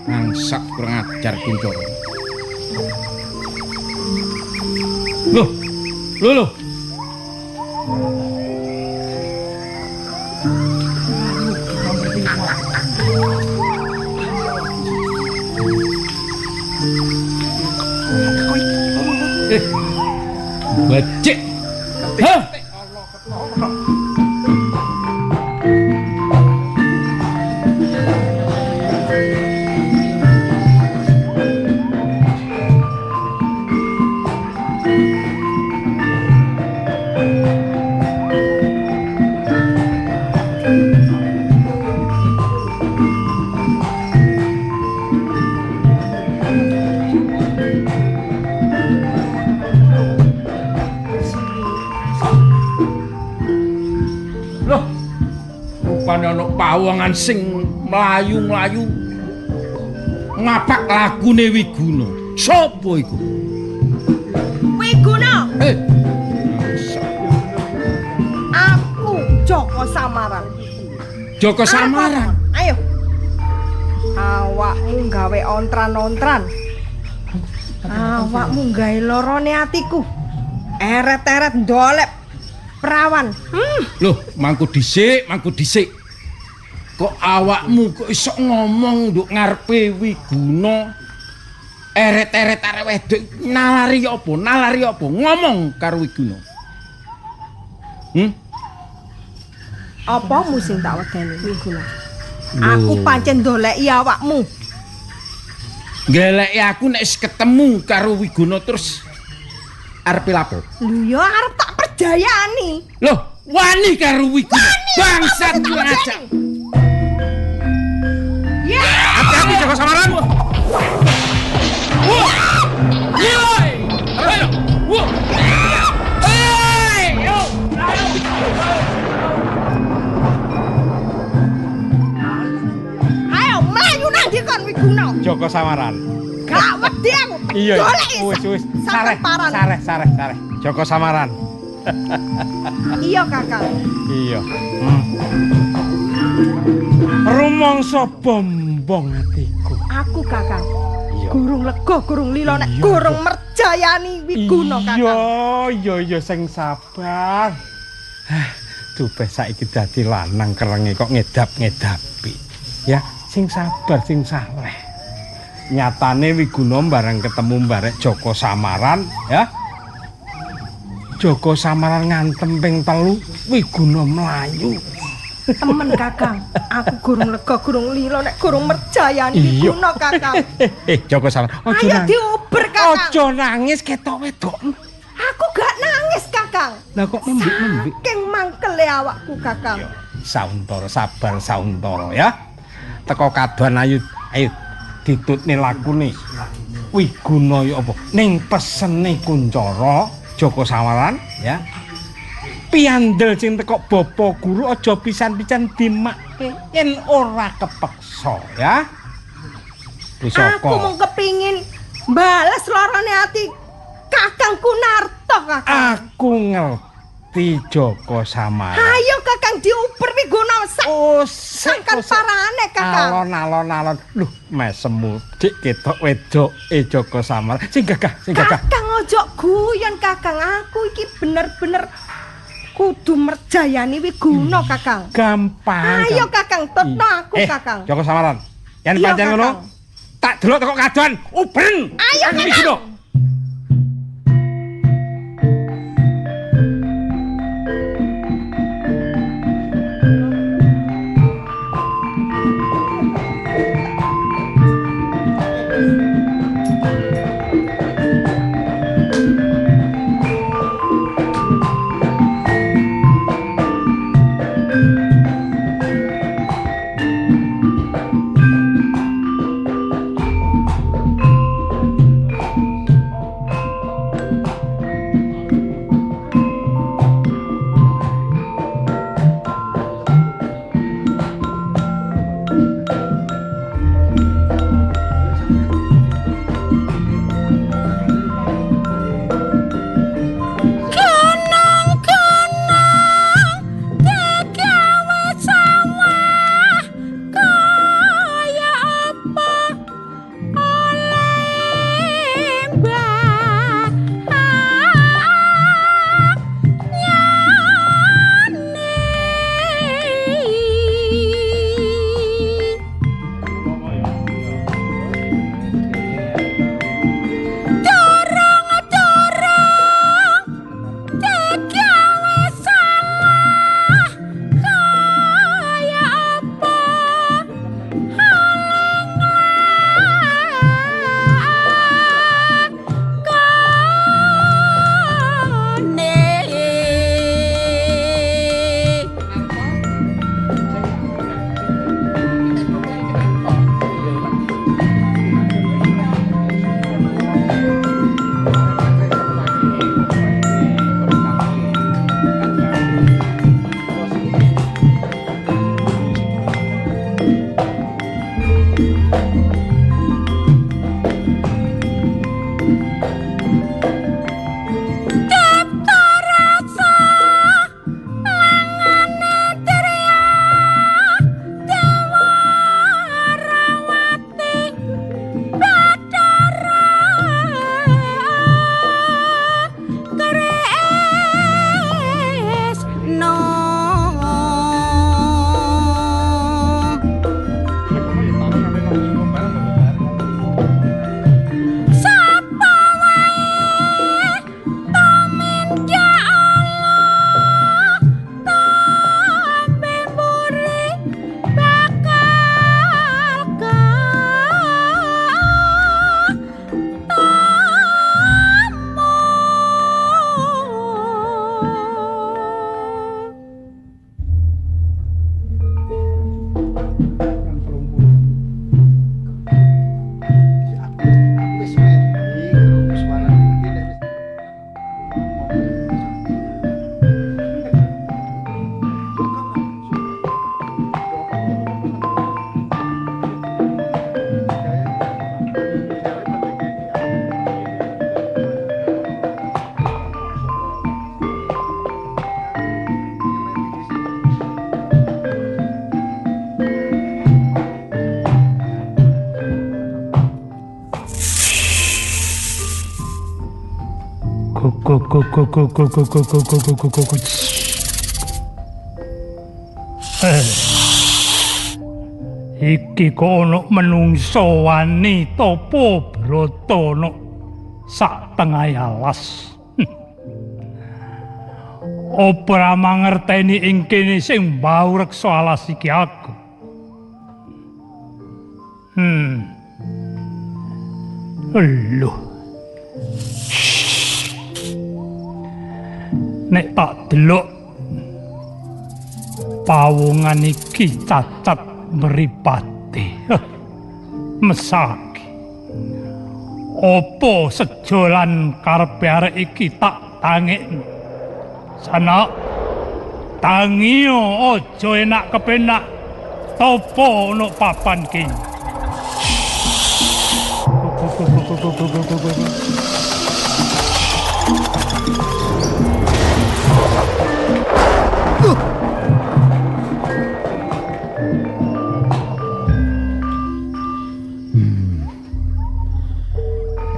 Bangsat kurang ajar Kuncara. Loh, loh, loh. Becik. Hah? Rupane ana pawongan sing mlayu-mlayu ngapak lagune Wiguna. Sopo iku? Wiguna. Aku Joko Samaran. Joko Samaran. Ayo. Awakmu gawe ontran-ontran. Awakmu gawe lorone atiku. Eret-eret ndolek perawan. Loh, mangku dhisik, mangku dhisik. Kok awakmu kok iso ngomong nduk ngarepe Wiguna? Eret-eret arek wedok nalari apa? Nalari apa? Ngomong karo Wiguna. Apamu sing tak wedeni Wiguna? Aku pancen ndoleki awakmu. Ngeleki aku nek wis ketemu karo Wiguna terus arepe lapo? Lho ya arep tak perjayani. Loh, wani karo Wiguna. Bangsat aja. Ya. Hati-hati Joko Samaran. Wah. Ayo. Wah. Ayo. Ayo mlayu nang ndi kon Wiguna? Joko Samaran. Gak wedi aku. Iya. Wis wis. Sareh, sareh, sareh, sareh. Joko Samaran. Iya, Kakang. Iya. Rumangsa bombong atiku. Aku, Kakang. Iya. Gurung lega, gurung lila nek gurung merjayani Wiguna, Kakang. Iya, iya, iya sing sabar. Dubeh saiki dadi lanang kerenge kok ngedap-ngedapi. Ya, sing sabar, sing saleh. Nyatane Wiguna bareng ketemu barek Joko Samaran, ya. Joko Samaran ngantem ping 3, Wiguna mlayu. Temen Kakang, aku gurung lega, gurung lila nek gurung merjayani Wiguna, Kakang. Joko Samaran, aja nangis. Ayo diuber, Kakang. Aja nangis ketok wedok. Aku gak nangis, Kakang. Lah kok membik-membik? Saking mangkele awakku, Kakang. Sauntara, sabar sauntara ya. Teko kadoan ayo, ayo ditutne lakune. Wiguna ya apa? Ning pesene Kuncara Joko Samaran ya. Piandel sing teko bapa guru aja pisan-pisan dimakke yen ora kepeksa ya. Pusaka. Aku mung kepingin bales lorone ati Kakang Kunarto, Kakang. Aku ngerti Joko Samaran. Ayo Kakang diuber Wiguna sak. Oh, sangkan parane Kakang. Alon-alon alon. Loh, mesemu dik ketok wedoke Joko Samaran. Sing gagah, sing gagah. Kakang ojo guyon Kakang. Aku iki bener-bener kudu merjayani Wiguna, Kakang. Gampang. Ayo Kakang, tutno aku, Kakang. Joko Samaran. Yen pancen ngono, tak delok teko kadoan, ubren. Ayo Kakang. Go go go go go go go go go go go go go. Iki kok ana menungso wani tapa brata nok sak tengahe alas. Apa ora mangerteni ing kene sing mbau reksa alas iki aku. Lho. Nek tak delok pawongan iki cacat mripate. Mesake. Apa sejo lan karepe arek iki tak tangekno. Sana tangiyo aja enak kepenak topo ono papan kene.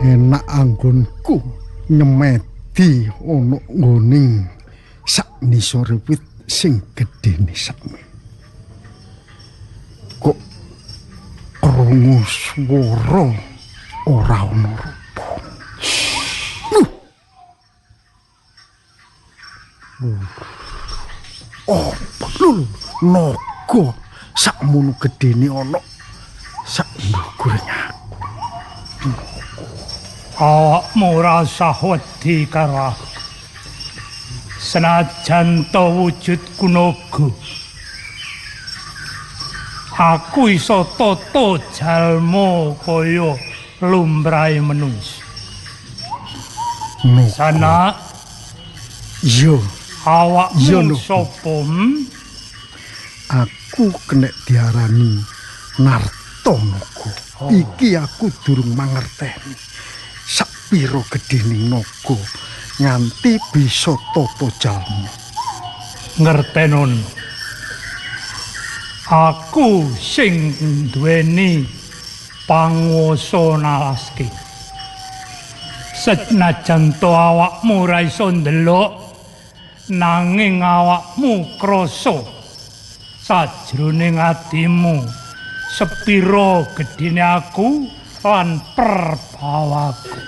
Enak anggonku nyemedi ana nggone sak nisore wit sing gedene sakmene. Kok krungu swara ora ana rupa. Oh, lho, naga sakmono gedene ana sak ndhuwure aku. Awakmu ora usah wedi karo aku. Senajan to wujudku naga, aku iso tata jalma kaya lumrahe menungsa. Sana iya, awakmu sapa? Aku kenek diarani Narto Naga. Iki aku durung mangerteni sakpira gedene naga nganti bisa tata jalma. Ngertenono. Aku sing duweni panguwasa nalaske. Senajan to awakmu ora iso ndelok, nanging awakmu krasa sajroning atimu sepira gedene aku lan perbawaku.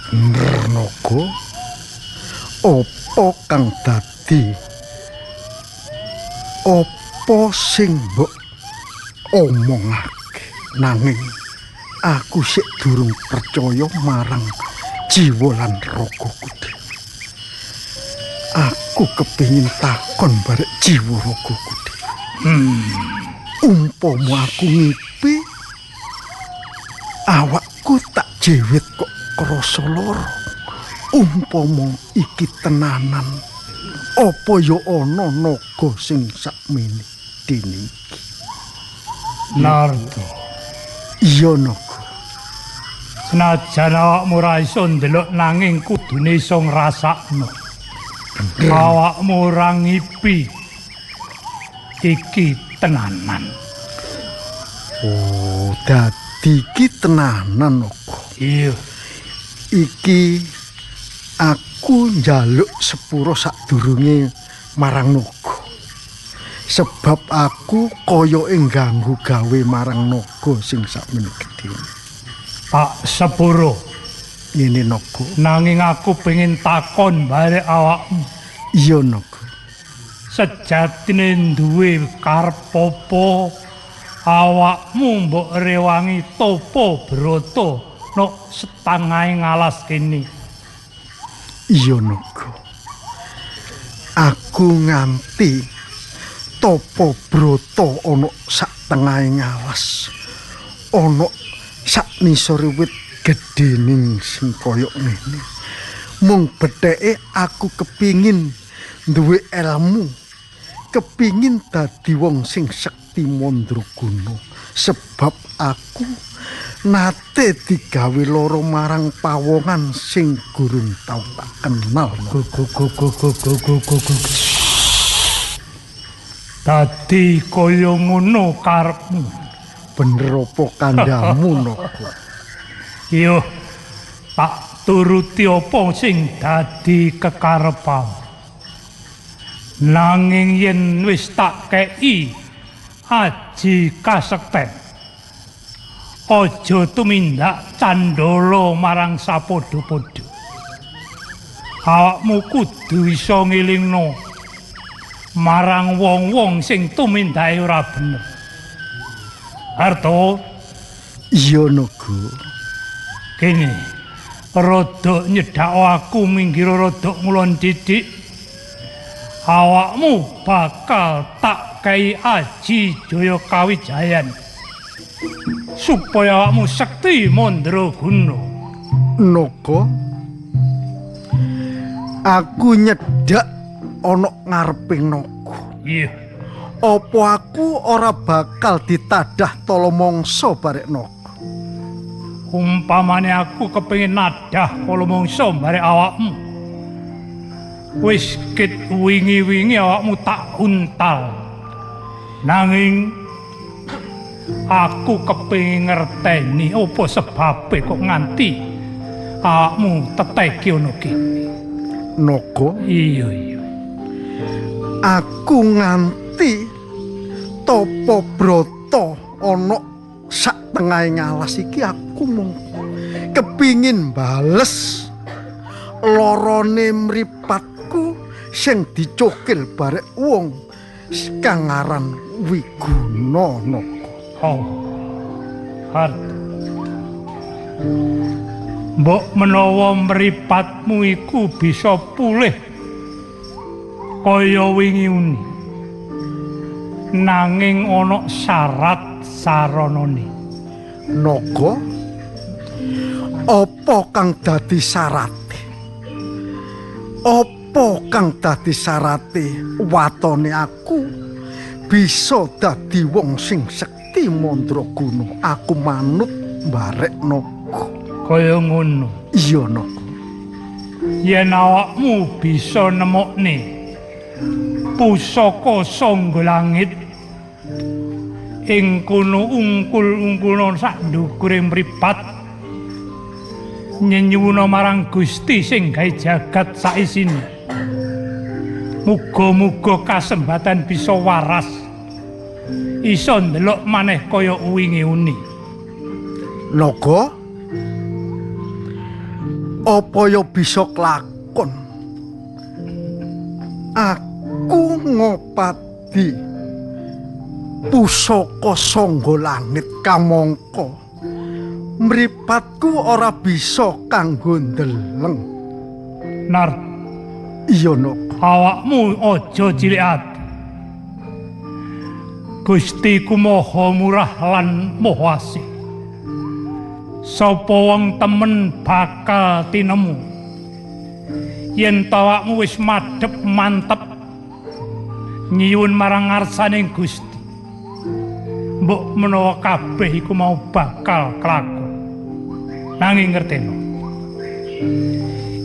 Bener naga, apa kang dadi? Apa sing mbok omongake? Nanging aku sik durung percaya marang jiwa lan ragaku dhewe. Aku kepingin takon barek jiwa ragaku dhewe. Umpama aku ngipi, awakku tak jewit kok krasa lara. Umpama iki tenanan, apa ya ana naga sing sakmene dene iki? Narto. Iya naga. Senajan awakmu ora iso ndelok nanging kudune iso ngrasakno. Awakmu ora ngipi iki tenanan. Oh, dadi iki tenanan naga. Iya. Iki aku njaluk sepuro sadurunge marang naga. Sebab aku koyoke ngganggu gawe marang naga sing sakmene gedene. Tak sepuro. Ngene naga. Nanging aku pengin takon barek awakmu. Iya naga. Sejatine duwe karep apa awakmu mbok rewangi topo brata nok setangahe ngalas kene? Iya naga. Aku nganti topo brata ana sak tengahe ngalas, ana sak nisore wit gedhening sing kaya ngene. Mung betheke aku kepingin duwe elmu, kepingin dadi wong sing sekti mandraguna, sebab aku nate digawe lara marang pawongan sing gurung tau tak kenal. Dadi kaya ngono karepmu. Bener apa kandhamu naga? Iya, tak Turuti apa sing dadi kekarepmu. Nanging yen wis tak kei aji kasekten, aja tumindak candala marang sapadha-padha. Awakmu kudu iso ngelingno marang wong-wong sing tumindake ora bener. Harto. Iya Naga. Kene rada nyedhak aku minggir rada ngulon didik. Awakmu bakal tak kei aji Jaya Kawijayan supaya awakmu sekti mandraguna. Naga, aku nyedhak ana ngarepe naga. Iya. Apa aku ora bakal ditadah tala mangsa barek naga? Umpamane aku kepengin nadah kala mangsa barek awakmu, wis kit wingi-wingi awakmu tak untal. Nanging aku kepengin ngerteni apa sebabe kok nganti awakmu teteki ana kene. Naga. Iya iya. Aku nganti tapa brata ana sak tengahe ngalas iki aku mung kepingin bales lorone mripatku sing dicokil barek wong kang aran Wiguna. Naga. Oh. Harto. Mbok menawa mripatmu iku bisa pulih kaya wingi uni. Nanging ana syarat saranane. Naga, apa kang dadi syarate? Apa kang dadi syarate watone aku bisa dadi wong sing sekti mandraguna? Aku manut barek naga. Kaya ngono. Iya Naga. Yen awakmu bisa nemokne pusaka sangga langit ing kono ungkul-ungkulna sak ndukure mripat, nyenyuwuna marang Gusti sing gawe jagat saisine. Muga-muga kasembatan bisa waras, iso ndelok maneh kaya wingi uni. Naga, apa ya bisa kelakon? Aku ngopadi pusaka sangga langit kamangka mripatku ora bisa kanggo ndeleng. Nar. Iya Naga. Awakmu aja cilik ati. Gusti ku maha murah lan maha asih. Sapa wong temen bakal tinemu yen awakmu wis madhep mantep nyuwun marang ngarsaning Gusti. Mbok menawa kabeh iku mau bakal kelakon. Nanging ngerteno,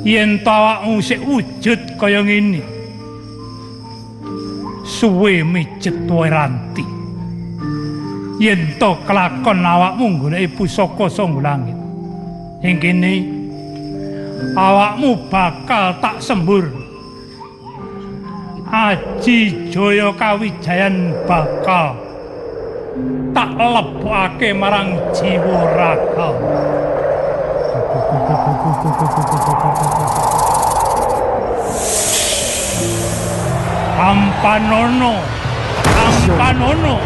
yen awakmu sik wujud kaya ngene, suwe mijet wae ranti. Yen to kelakon awakmu goleki pusaka sangga langit, ing kene awakmu bakal tak sembur. Aji Jaya Kawijayan bakal tak lebokake marang jiwa raga. Ampanono, ampanono.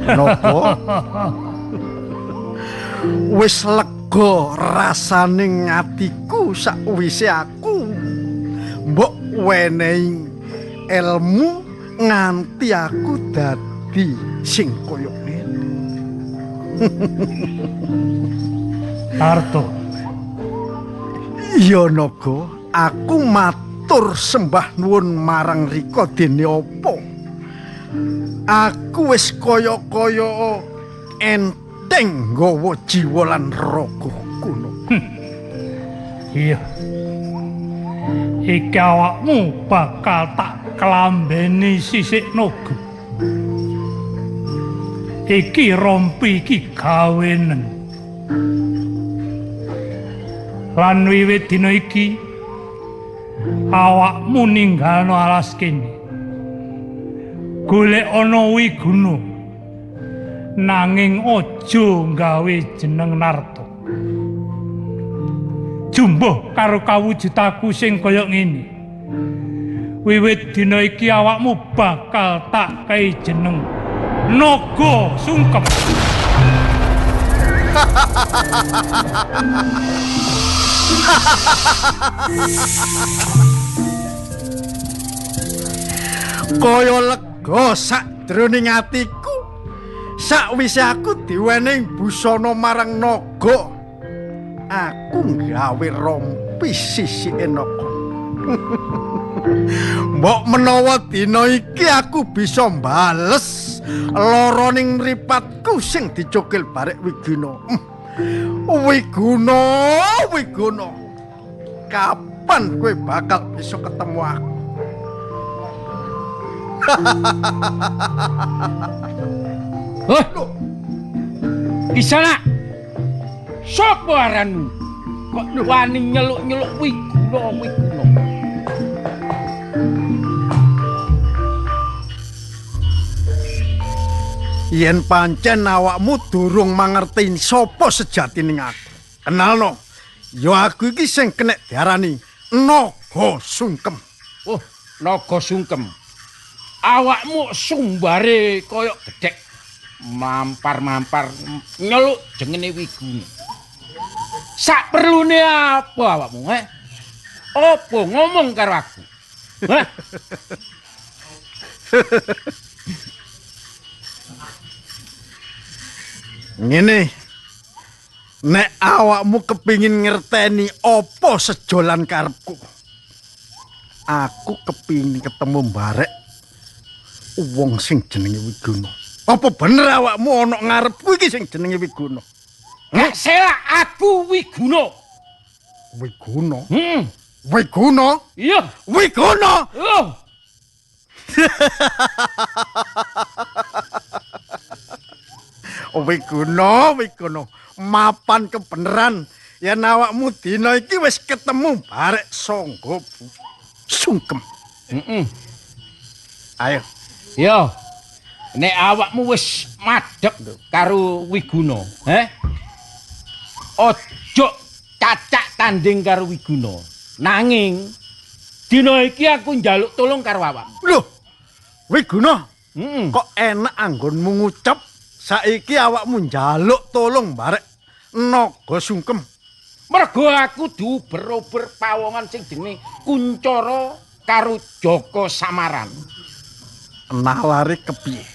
Naga, wis lega rasane atiku sakwise aku mbok wenehi ilmu nganti aku dadi sing kaya ngene. Harto. Iya Naga, aku matur sembah nuwun marang rika dene apa. Aku wis kaya-kaya entuk gething nggawa jiwa lan raga kuno. Iya. Iki awakmu bakal tak klambeni sisik naga. Iki rompi iki gawenen. Lan wiwit dina iki awakmu ninggalno alas kene. Golek ana Wiguna. Nanging aja gawe jeneng Narto. Jumbuh karo kawujudaku sing kaya ngene. Wiwit dina iki awakmu bakal tak kei jeneng Naga Sungkem. Kaya lega sakjroning atiku sakwise aku diwenehi busana marang naga. Aku nggawe rompi sisike naga. Mbok menawa dina iki aku bisa mbales lara ning mripatku sing dicukil barek Wiguna. Wiguna, Wiguna. Kapan kowe bakal bisa ketemu aku? Hah? Kisana. Sopo aranmu? Kok wani nyeluk-nyeluk Wiguna, Wiguna? Yen pancen awakmu durung mangerti sapa sejatine aku. Kenalno, ya aku iki sing kenek diarani Naga Sungkem. Oh, Naga Sungkem. Awakmu sumbare kaya gedhek mampar-mampar nyeluk jengene Wiguna. Sak perlune apa awakmu, eh? Apa ngomong karo aku? Hah? Ngene. Nek awakmu kepingin ngerteni apa sejolan karepku. Aku kepingin ketemu barek wong sing jenenge Wiguna. Apa bener awakmu ana ngarepku iki sing jenenge Wiguna? Nek selak aku Wiguna. Wiguna? Heeh. Wiguna? Iya. Wiguna. Oh. Wiguna, Wiguna, mapan kebeneran yen awakmu dina iki wis ketemu barek sangga Sungkem. Heeh. Ayo. Yo. Nek awakmu wis madhep karo Wiguna, he? Ojo cacak tanding karo Wiguna. Nanging dina iki aku njaluk tolong karo awakmu. Lho. Wiguna, kok enak anggonmu ngucap saiki awakmu njaluk tolong barek Naga Sungkem. Mergo aku diuber-uber pawongan sing jenenge Kuncara karo Jaka Samaran. Nalare kepiye?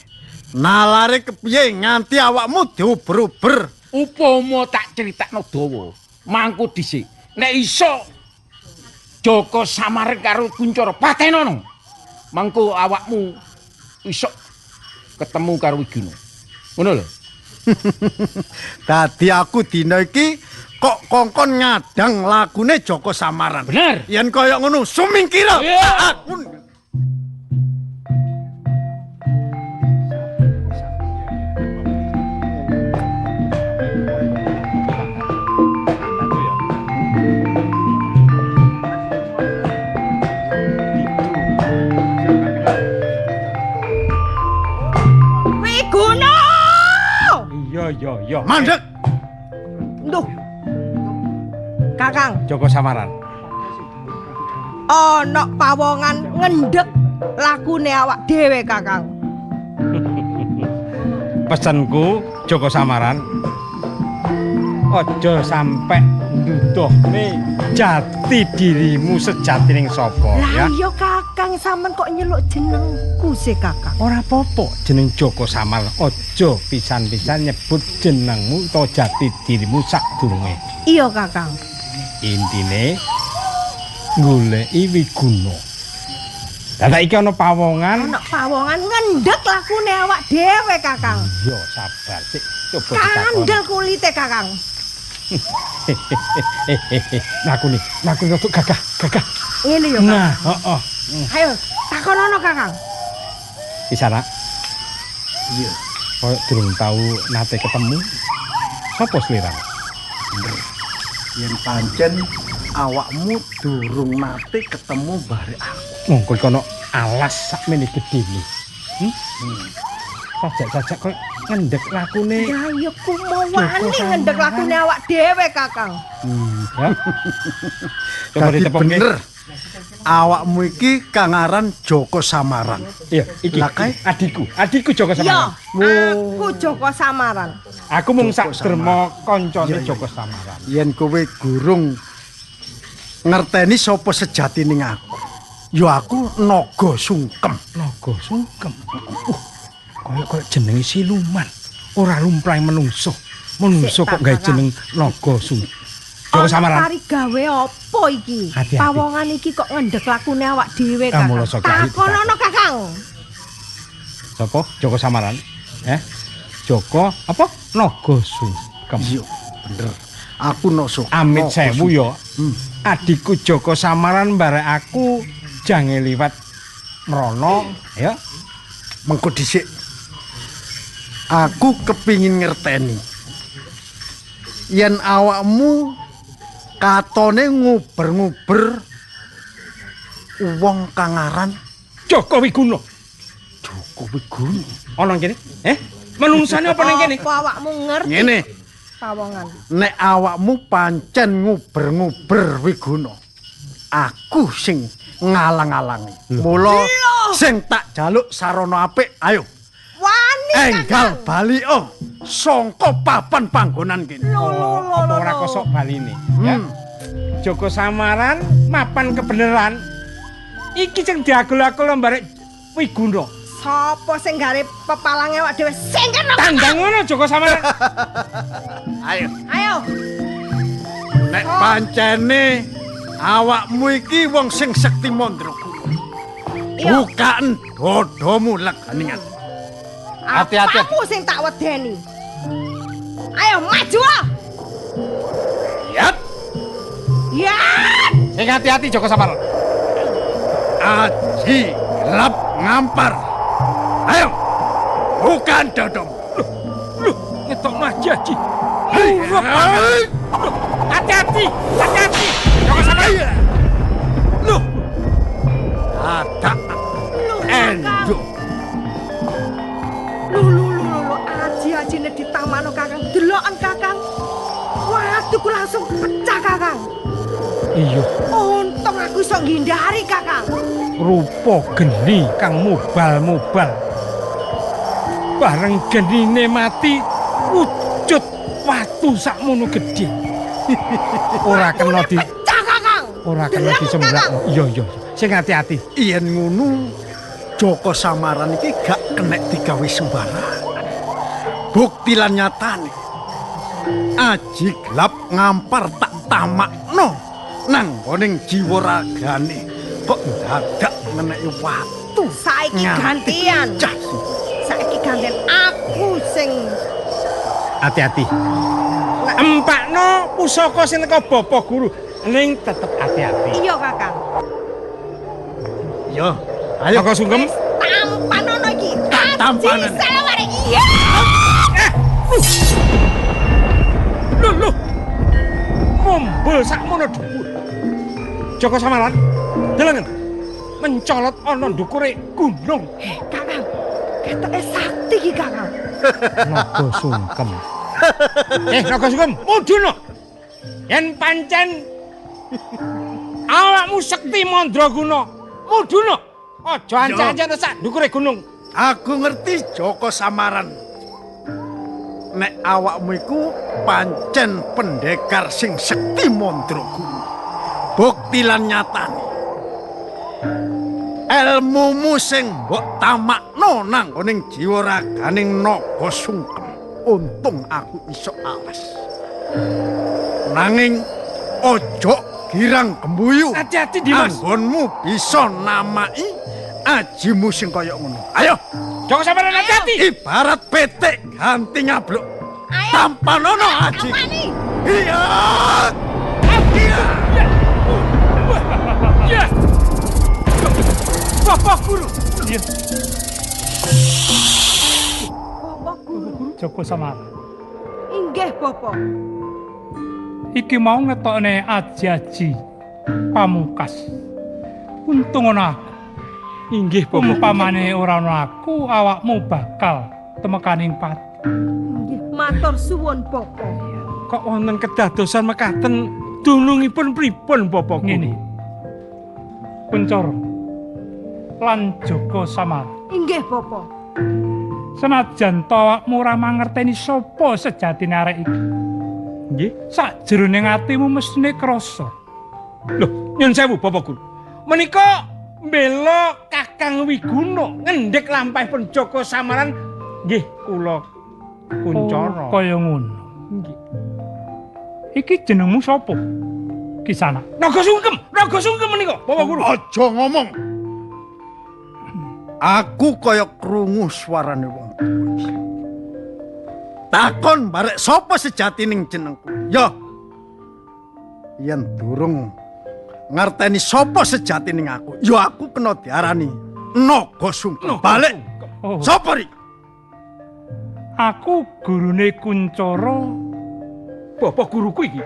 Nalare kepiye nganti awakmu diuber-uber? Upama tak critakno dawa, mangku dhisik. Nek iso Jaka Samaran karo Kuncara patenono. Mangku awakmu iso ketemu karo Wiguna. Ngono lho. Dadi aku dina iki kok kongkon ngadang lagune Jaka Samaran. Bener. Yen kaya ngono sumingkira aku. Yo. Mandek. Duh. Kakang Jaka Samaran. Ana pawongan ngendhek lakune awak dhewe, Kakang. Pesenku Jaka Samaran, aja sampe nduduhne jati dirimu sejatining sapa ya. Lah iya Kakang, sampean kok nyeluk jenengku sih, Kakang. Ora apa-apa jeneng Jaka Samaran, aja pisan-pisan nyebut jenengmu utawa jati dirimu sadurunge. Iya, Kakang. Intine goleki Wiguna. Lah iki ana pawongan. Ana pawongan ngendhek lakune awak dhewe, Kakang. Iya, sabar sik. Coba ditakoni. Kandel kulite, Kakang. Lakune, lakune rada gagah, gagah. Ngene ya, Kakang. Nah, heeh. Ayo, takonono, Kakang. Isara. Iya. Koyo durung tau nate ketemu. Sopo sliramu? Bener. Yen pancen awakmu durung nate ketemu bare aku. Mongko iki ana alas sakmene gedene. Sajak-sajak koyo ngendhek lakune. Ya ya kumo wani ngendhek lakune awak dhewe, Kakang. Ya. Coba ditepungke. Bener. Awakmu iki kang aran Joko Samaran. Iya, iki adikku, adikku Joko Samaran. Iya, aku Joko Samaran. Aku mung sak derma kancane Joko Samaran. Yen kowe gurung ngerteni sapa sejatine aku. Ya aku Naga Sungkem. Naga Sungkem. Kaya-kaya jenenge siluman. Ora lumrahe menungso. Menungso kok gawe jeneng Naga Sungkem. Joko Samaran. Pari gawe apa iki? Pawongan iki kok ngendhek lakune awak dhewe, Kakang. Takonono, Kakang. Sapa? Joko Samaran. Joko apa? Naga Sungkem. Iya, bener. Aku Naga. Amit sewu ya. Adikku Joko Samaran barek aku jange liwat mrono, ya. Mengko dhisik. Aku kepingin ngerteni. Yen awakmu katone nguber-nguber wong kang aran Joko Wiguna. Joko Wiguna. Ana kene? Menungsane apa ning kene? Apa awakmu ngerti? Ngene. Pawongan. Nek awakmu pancen nguber-nguber Wiguna, aku sing ngalang-alangi. Mula sing tak jaluk sarana apik, ayo. Wani, enggal baliko sangka papan panggonan kene. Apa ora kosok baline, ya. Joko Samaran mapan kebenaran. Iki sing diagul-agul mbarek Wiguna. Sapa sing gare pepalange awak dhewe sing kena? Tandang ngono Joko Samaran. Ayo. Ayo. Nek pancene awakmu iki wong sing sekti mandraguna. Bukaen dadamu leganingan. Hati-hati. Aku sing tak wedeni. Ayo maju. Yap. Ya. Sing hati-hati Joko Samaran. Aji gelap ngampar. Ayo. Bukan dadamu. Loh, ngetokno aji-aji. Hati-hati, hati-hati. Joko Samaran. Loh. Ada. Endo. Lho, aji-ajine ditamano Kakang. Deloken Kakang. Waduh, langsung pecah Kakang. Iya. Untung aku iso ngindari Kakang. Rupa geni kang mubal-mubal. Bareng genine mati wujud watu sakmono gedhe. Ora kena di pecah Kakang. Ora kena disembrakno. Iya, iya. Sing hati-hati. Yen ngono Joko Samaran iki gak kenek digawe sembarang. Bukti lan nyatane. Aji gelap ngampar tak tamakno nang nggoning jiwa ragane kok dadak ngeneki watu. Saiki gantian. Saiki gantian aku sing hati-hati. Empakno pusaka sing teko Bapak Guru ning tetep hati-hati. Iya, Kakang. Iya. Ayo Joko Sungkem. Tampanono iki. Tampanan. Iya. Lho, lho. Mumbul sakmono dhuwur. Joko Samaran, delengen. Mencolot ana ndukure gunung. Kakang, ketoke sakti iki, Kakang. Naga Sungkem. Naga Sungkem, mudhun. Yen pancen awakmu sekti mandraguna, mudhun. Aja ancang-ancang sak ndukure gunung. Aku ngerti Joko Samaran. Nek awakmu iku pancen pendekar sing sekti mandraguna. Bukti lan nyatane. Elmumu sing mbok tamakno nang nggoning jiwa raganing Naga Sungkem. Untung aku iso awas. Nanging ojo girang gembuyu. Hati-hati Dimas. Anggonmu bisa namai Ajimu sing kaya ngono. Ayo, Joko Samaran hati-hati. Ibarat petik ganti ngabluk. Tampanono aji. Iya. Iya. Iya. Bapak Guru. Iya. Bapak Guru. Joko Samaran. Inggih, Bapak. Iki mau ngetokne aji-aji pamungkas. Untung ana aku. Inggih, Bapak. Umpamane ora ana aku, awakmu bakal temekaning pati. Inggih, matur suwun, Bapak. Kok wonten kedadosan mekaten dunungipun pripun, Bapak Guru? Ngene. Kuncara lan Joko Samaran. Inggih, Bapak. Senajan to awakmu ora mangerteni sapa sejatine arek iki. Nggih. Sakjroning atimu mestine krasa. Lho, nyun sewu Bapak Guru. Menika mbela Kakang Wiguna ngendhek lampahipun Joko Samaran nggih kula Kuncara. Oh, kaya ngono. Nggih. Iki jenengmu sapa? Kisana. Naga Sungkem menika Bapak Guru. Aja ngomong. Aku kaya krungu suarane wong tuwa iki. Takon barek sapa sejatining jenengku? Ya. Yen durung ngerteni sapa sejatining aku, ya aku kena diarani Naga Sungkem. Balik. Oh. Sapa rik? Aku gurune Kuncara. Bapak guruku iki.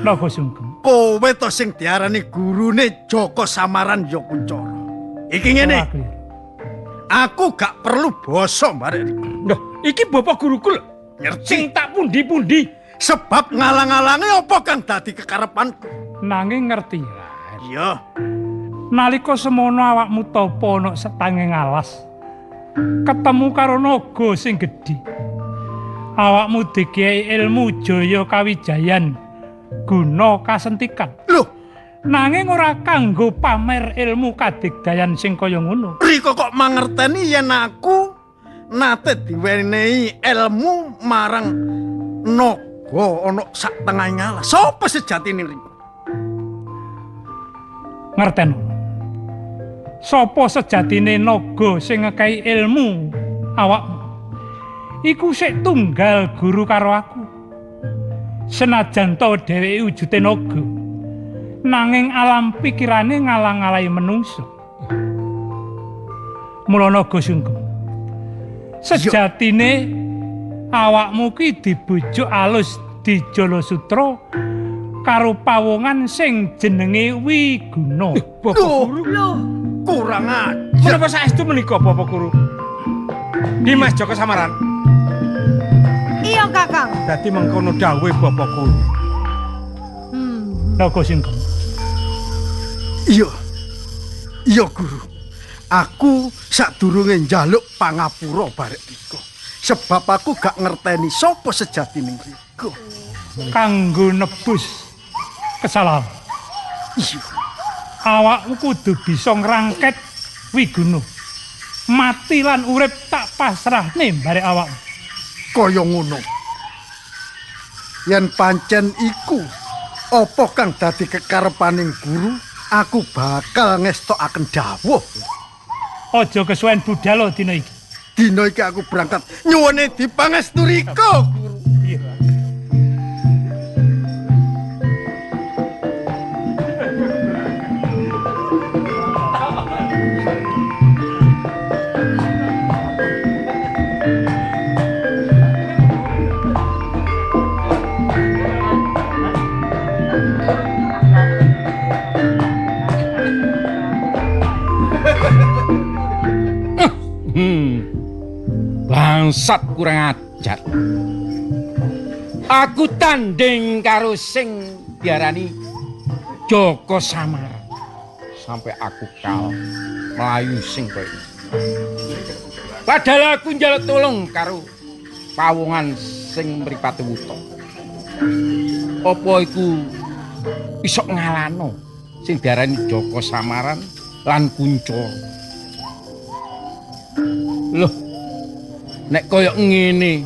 Naga Sungkem. Kowe to sing diarani gurune Joko Samaran ya Kuncara. Iki ngene. Aku gak perlu basa barek iki. Loh, iki bapak guruku lho. Ngerti. Sing tak pundi-pundi. Sebab ngalang-alangi apa kang dadi kekarepanku. Nanging ngerti. Iya. Nalika semono awakmu tapa ana setanging alas. Ketemu karo naga sing gedhi. Awakmu dikei ilmu Jaya Kawijayan guna kasentikan. Loh, nanging ora kanggo pamer ilmu kadigdayan sing kaya ngono. Riko kok mangerteni yen aku nate diwenehi ilmu marang naga ana sak tengahing alas. Sopo sejatine Riko? Ngerten. Sopo sejatine naga sing ngekai ilmu awakmu? Iku sik tunggal guru karo aku. Senajan to dheweke wujude naga, nanging alam pikirane ngalang-alahi menungso. Mula Naga Sungkem, sejatine awakmu ki dibujuk alus di Jala Sutra karo pawongan sing jenenge Wiguna. Bapak Guru, kurang ajar. Menapa saestu menika Bapak Guru? Dimas Joko Samaran. Iya, Kakang. Dadi mengkono dawuhe Bapak Guru. Naga Sungkem. Iya. Iya, Guru. Aku sadurunge njaluk pangapura barek Riko. Sebab aku gak ngerteni sapa sejatine Riko. Kanggo nebus kesalahan. Iya. Awakmu kudu bisa ngrangket Wiguna. Mati lan urip tak pasrahne barek awakmu. Kaya ngono. Yen pancen iku apa kang dadi kekarepaning guru, aku bakal ngestokaken dawuh. Aja kesuwen budhal dina iki. Dina iki aku berangkat nyuwune dipangestu Riko, Guru. Iya. Bangsat kurang ajar. Aku tanding karo sing diarani Joko Samaran. Sampai aku kalah mlayu sing koyo. Padahal aku njaluk tolong karo pawongan sing mripate wuta. Apa iku iso ngalano sing diarani Joko Samaran lan Kuncara? Loh, nek koyo ngene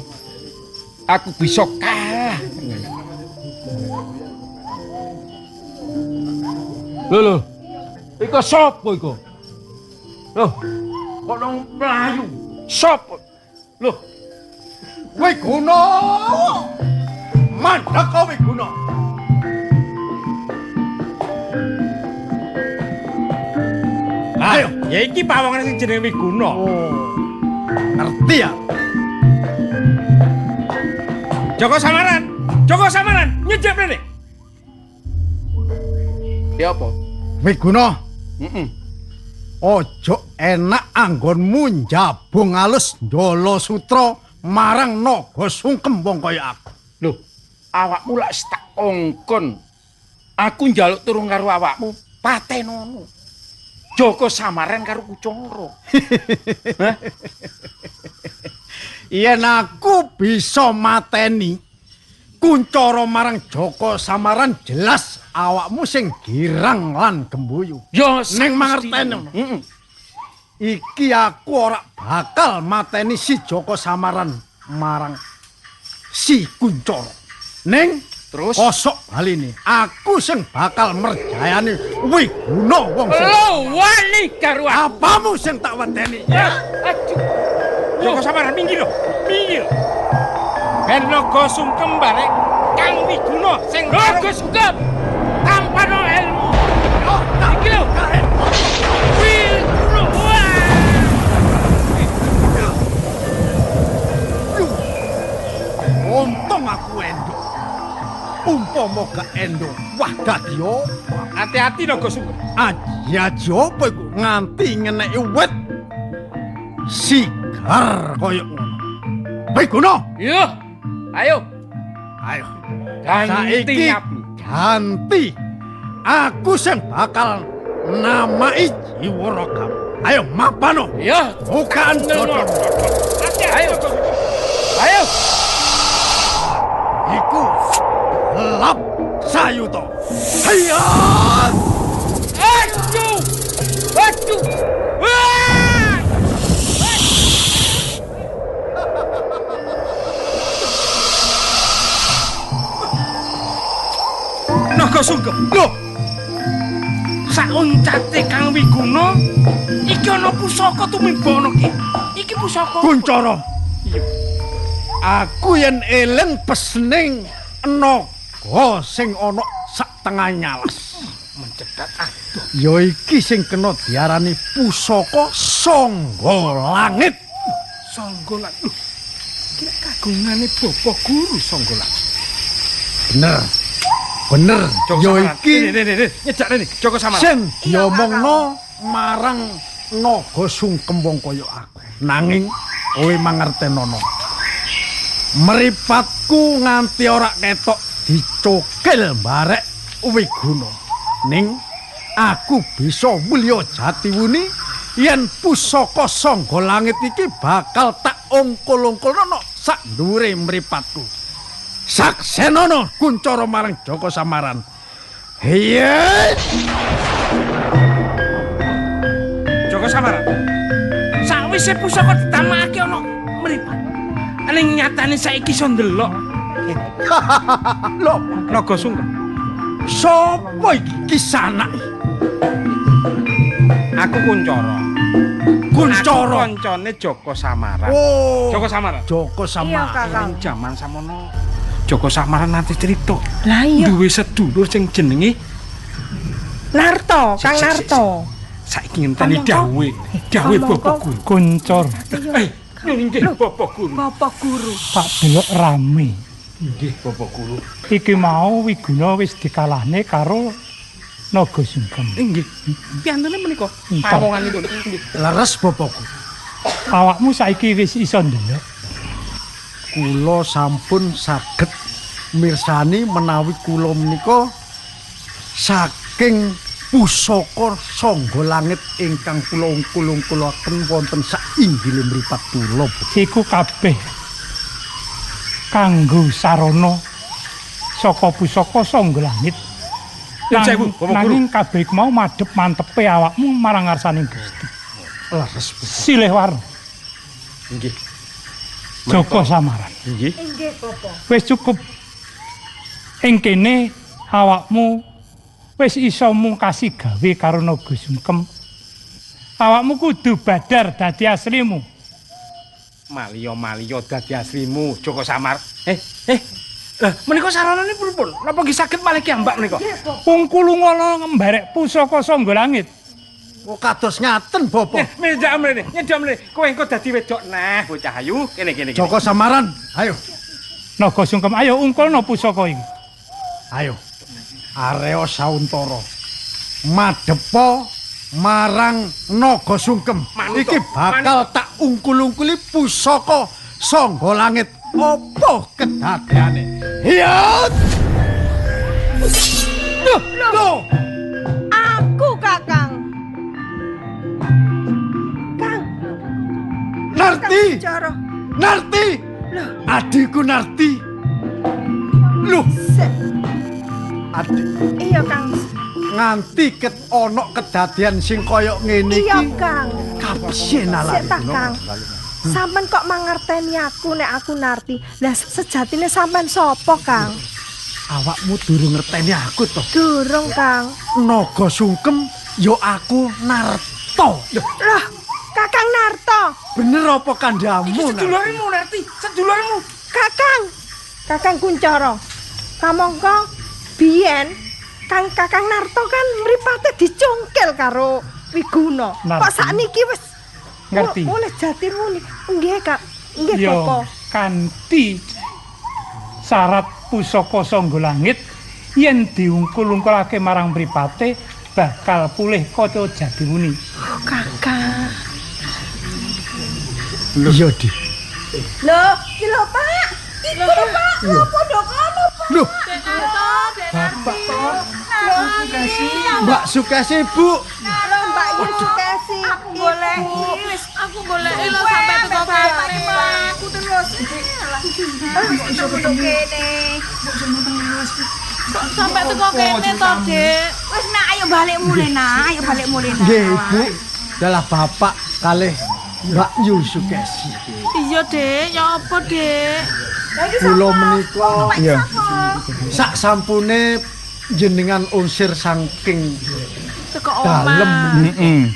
aku bisa kalah. Lho lho. Iku sapa iku? Loh, kok nang mlayu? Sapa? Loh, Wiguna. Mandek Wiguna. Ayo, ya iki pawongane sing jenenge Wiguna. Oh. Ngerti ya? Joko Samaran, Joko Samaran, nyejep rene. Ya apa? Wiguna. Heeh. Ojo enak anggonmu njabung alus ndala sutra marang naga sungkem wong kaya aku. Lho, awakmu lak tak ongkon. Aku njaluk turung karo awakmu, patenono. Joko Samaran karo Kuncoro. Hah? Yen aku bisa mateni Kuncoro marang Joko Samaran, jelas awakmu sing girang lan gembuyu. Ya ning mangerteni. Heeh. Iki aku ora bakal mateni si Joko Samaran marang si Kuncoro. Ning terus kosok baline aku sing bakal merjayani Wiguna wong sing lho wani karo aku. Apamu sing tak wedeni? Ya, aduh. Joko Samaran minggir lho, minggir. Ben naga sungkem barek Kang Wiguna sing naga sungkem tampano ilmu. Iki lho. Wiguna. Untung aku endok. Umpama gak endok, wah dadi opo? Hati-hati naga sungkem. Aji opo iku nganti ngeneki wit sigar koyo ngono. Wiguna. Iya. Ayo. Ayo. Ganti ganti. Aku sing bakal namai jiwa ragamu. Ayo mapano. Iya, bukaan dodol. Ayo. Ayo. Iku lap sayuto. Hayya. Aduh. Aduh. Wah! Naga sungkem. Lho. Sauncate Kang Wiguna iki ana pusaka tumiba ana ki. Iki pusaka Kuncoro. Iya. Aku yen eling pesening naga sing ana sak tengah nyalas. Mencedat adoh. Ya iki sing kena diarani pusaka Sangga Langit. Sangga Langit. Iki kagungane Bapak Guru Sangga Langit. Bener. Bener. Ya iki nyejak rene Joko Samaran. Sing diomongno marang naga sungkem wong kaya aku. Nanging kowe mangertenono. Mripatku nganti ora ketok dicokil barek Wiguna. Ning aku bisa mulya jatiwuni yen pusaka Sangga Langit iki bakal tak ongkol-ongkolno sak dhuwure mripatku. Saksenono Kuncoro marang Joko Samaran. Hiye. Joko Samaran. Sakwise pusaka ditamakake ana mripat. Ning nyatane saiki iso ndelok. Lho, naga sungkem. Sopo iki kisanak? Aku Kuncoro. Kuncoro kancane Joko Samaran. Oh. Joko Samaran. Joko Samaran. Iya, Kakang. Jaman samono Joko Samaran nanti cerita. Lah iya. Duwe sedulur sing jenenge Narto, Kang Narto. Saiki ngenteni dawuhe. Dawuhe Bapak Guru. Kuncoro. Nggih, Bapak Guru. Bapak Guru. Tak delok rame. Nggih, Bapak Guru. Iki mau Wiguna wis dikalahne karo Naga Sungkem. Nggih. Piyantune menika pawonganipun. Nggih. Leres Bapak Guru. Awakmu saiki wis iso ndelok. Kula sampun saged mirsani menawi kula menika saking pusaka Sangga Langit ingkang kula ungkul-ungkulaken wonten sak inggile mripat kula. Iku kabeh kanggo sarana saka pusaka Sangga Langit. Nanging kabeh iku mau madhep mantepe awakmu marang ngarsaning Gusti. Leres. Silih warna. Nggih. Joko Samaran. Nggih. Nggih, Bapak. Wis cukup. Ing kene awakmu Wis iso mungkasi gawe karo Naga Sungkem. Awakmu kudu badar dadi aslimu. Maliya-maliya dadi aslimu, Joko Samar. Lah menika saranane pripun? Napa nggih saged malih ki ambak menika? Ungkul-ungkul ngembarek pusaka Sangga Langit. Oh kados ngaten, Bapak. Nyedak mrene, nyedak mrene. Kowe engko dadi wedok nah, bocah ayu. Kene kene. Joko Samaran, ayo. Naga Sungkem, ayo ungkulno pusaka iki. Ayo. Arya Sauntara. Madhepa marang Naga Sungkem. Iki bakal tak ungkul-ungkuli pusaka Sangga Langit. Apa kedadeane? Hiyat! Loh, aku Kakang. Kang. Narti. Narti. Adikku Narti. Loh. Adik. Iya, Kang. Nganti ket ana kedadian sing kaya ngene iki. Iya, Kang. Kapiye nalane? Kang. Sampeyan kok mangerteni aku nek aku Narti. Lah sejatine sampeyan sapa, Kang? Awakmu durung ngerteni aku to? Durung, Kang. Naga Sungkem ya aku Narto. Loh, Kakang Narto. Bener apa kandhamu? Iki sedulurmu Narti, sedulurmu. Kakang. Kakang Kuncara. Kamangka biyen Kang Kakang Narto kan mripate dicungkil karo Wiguna. Kok sakniki wis ngerti. Oleh jatimu niki. Nggih, Kak. Nggih, Bapak. Kanthi syarat pusaka Sangga Langit yen diungkul-ungkulake marang mripate bakal pulih kaya jatiwuni. Oh, Kakang. Iya, Di. Lho, iki lho, Pak. Iki lho, Pak. Lho, padha kono, Pak. Lho. Bapak. Mbak Sukesi, Bu. Lho, Mbak Yu Sukesi. Aku goleki wis, aku goleki lho sampe teko kene, aku terus. Iso teko kene. Sampe teko kene to, Dik. Wis nak ayo balik mulih nak, ayo balik mulih nak. Nggih, Ibu. Dalah bapak kalih Mbak Yu Sukesi. Iya, Dik. Ya apa, Dik? Kula menika iya. Sak sampune jenengan unsir saking teko omah. Dalem.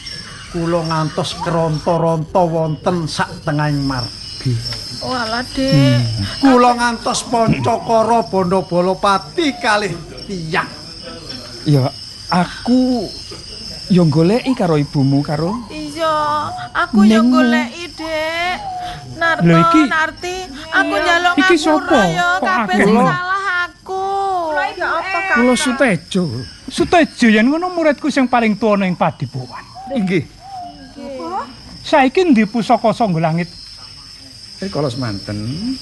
Kula ngantos keronto-ronto wonten sak tengahing margi. Walah, Dik. Kula ngantos pancakara bandha balapati kalih tiyang. Ya, aku yo goleki karo ibumu karo. Iya, aku yo goleki, Dik. Narto, Narti, aku njaluk ngapura ya, kabeh sing salah aku. Ya apa, Kang? Kula Sutejo. Sutejo yen ngono muridku sing paling tuwa ning Padepokan. Inggih. Saiki endi pusaka Sangga Langit? Rikala semanten,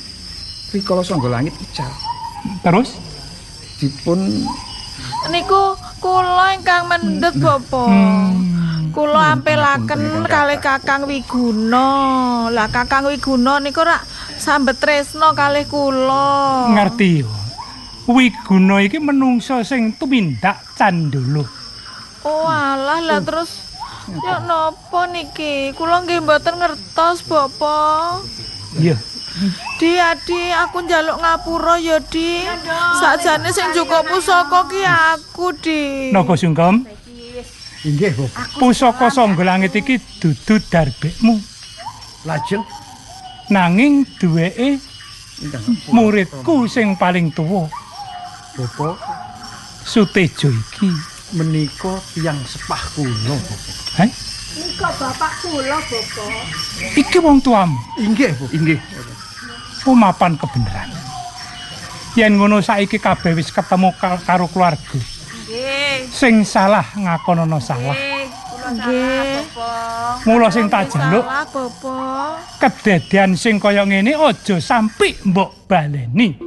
rikala Sangga Langit ical. Terus dipun niku kula ingkang mendhet, Bapak. Kula ampelaken kalih Kakang Wiguna. Lah Kakang Wiguna niku rak sambet tresna kalih kula. Ngerti yo. Wiguna iki menungsa sing tumindak candala. Oh alah, lah terus ya napa niki? Kula nggih mboten ngertos, Bapak. Iya. Di, Adi, aku njaluk ngapura ya, Di. Sakjane sing njukuk pusaka ki aku, Di. Naga Sungkem. Inggih, Bapak. Pusaka Sangga Langit iki dudu darbekmu. Lajeng nanging duweke muridku sing paling tuwa. Bapak Sutejo iki menika tiyang sepah kula, Bapak. Heh? Nika bapak kula, Bapak. Iki wong tuamu. Inggih, Bu. Inggih. Mapan kebenaran. Yen ngono saiki kabeh wis ketemu karo keluarga. Nggih. Sing salah ngakonono salah. Nggih, kula salah, Bapak. Mula sing tak jaluk salah, Bapak. Kedadian sing kaya ngene aja sampe mbok baleni.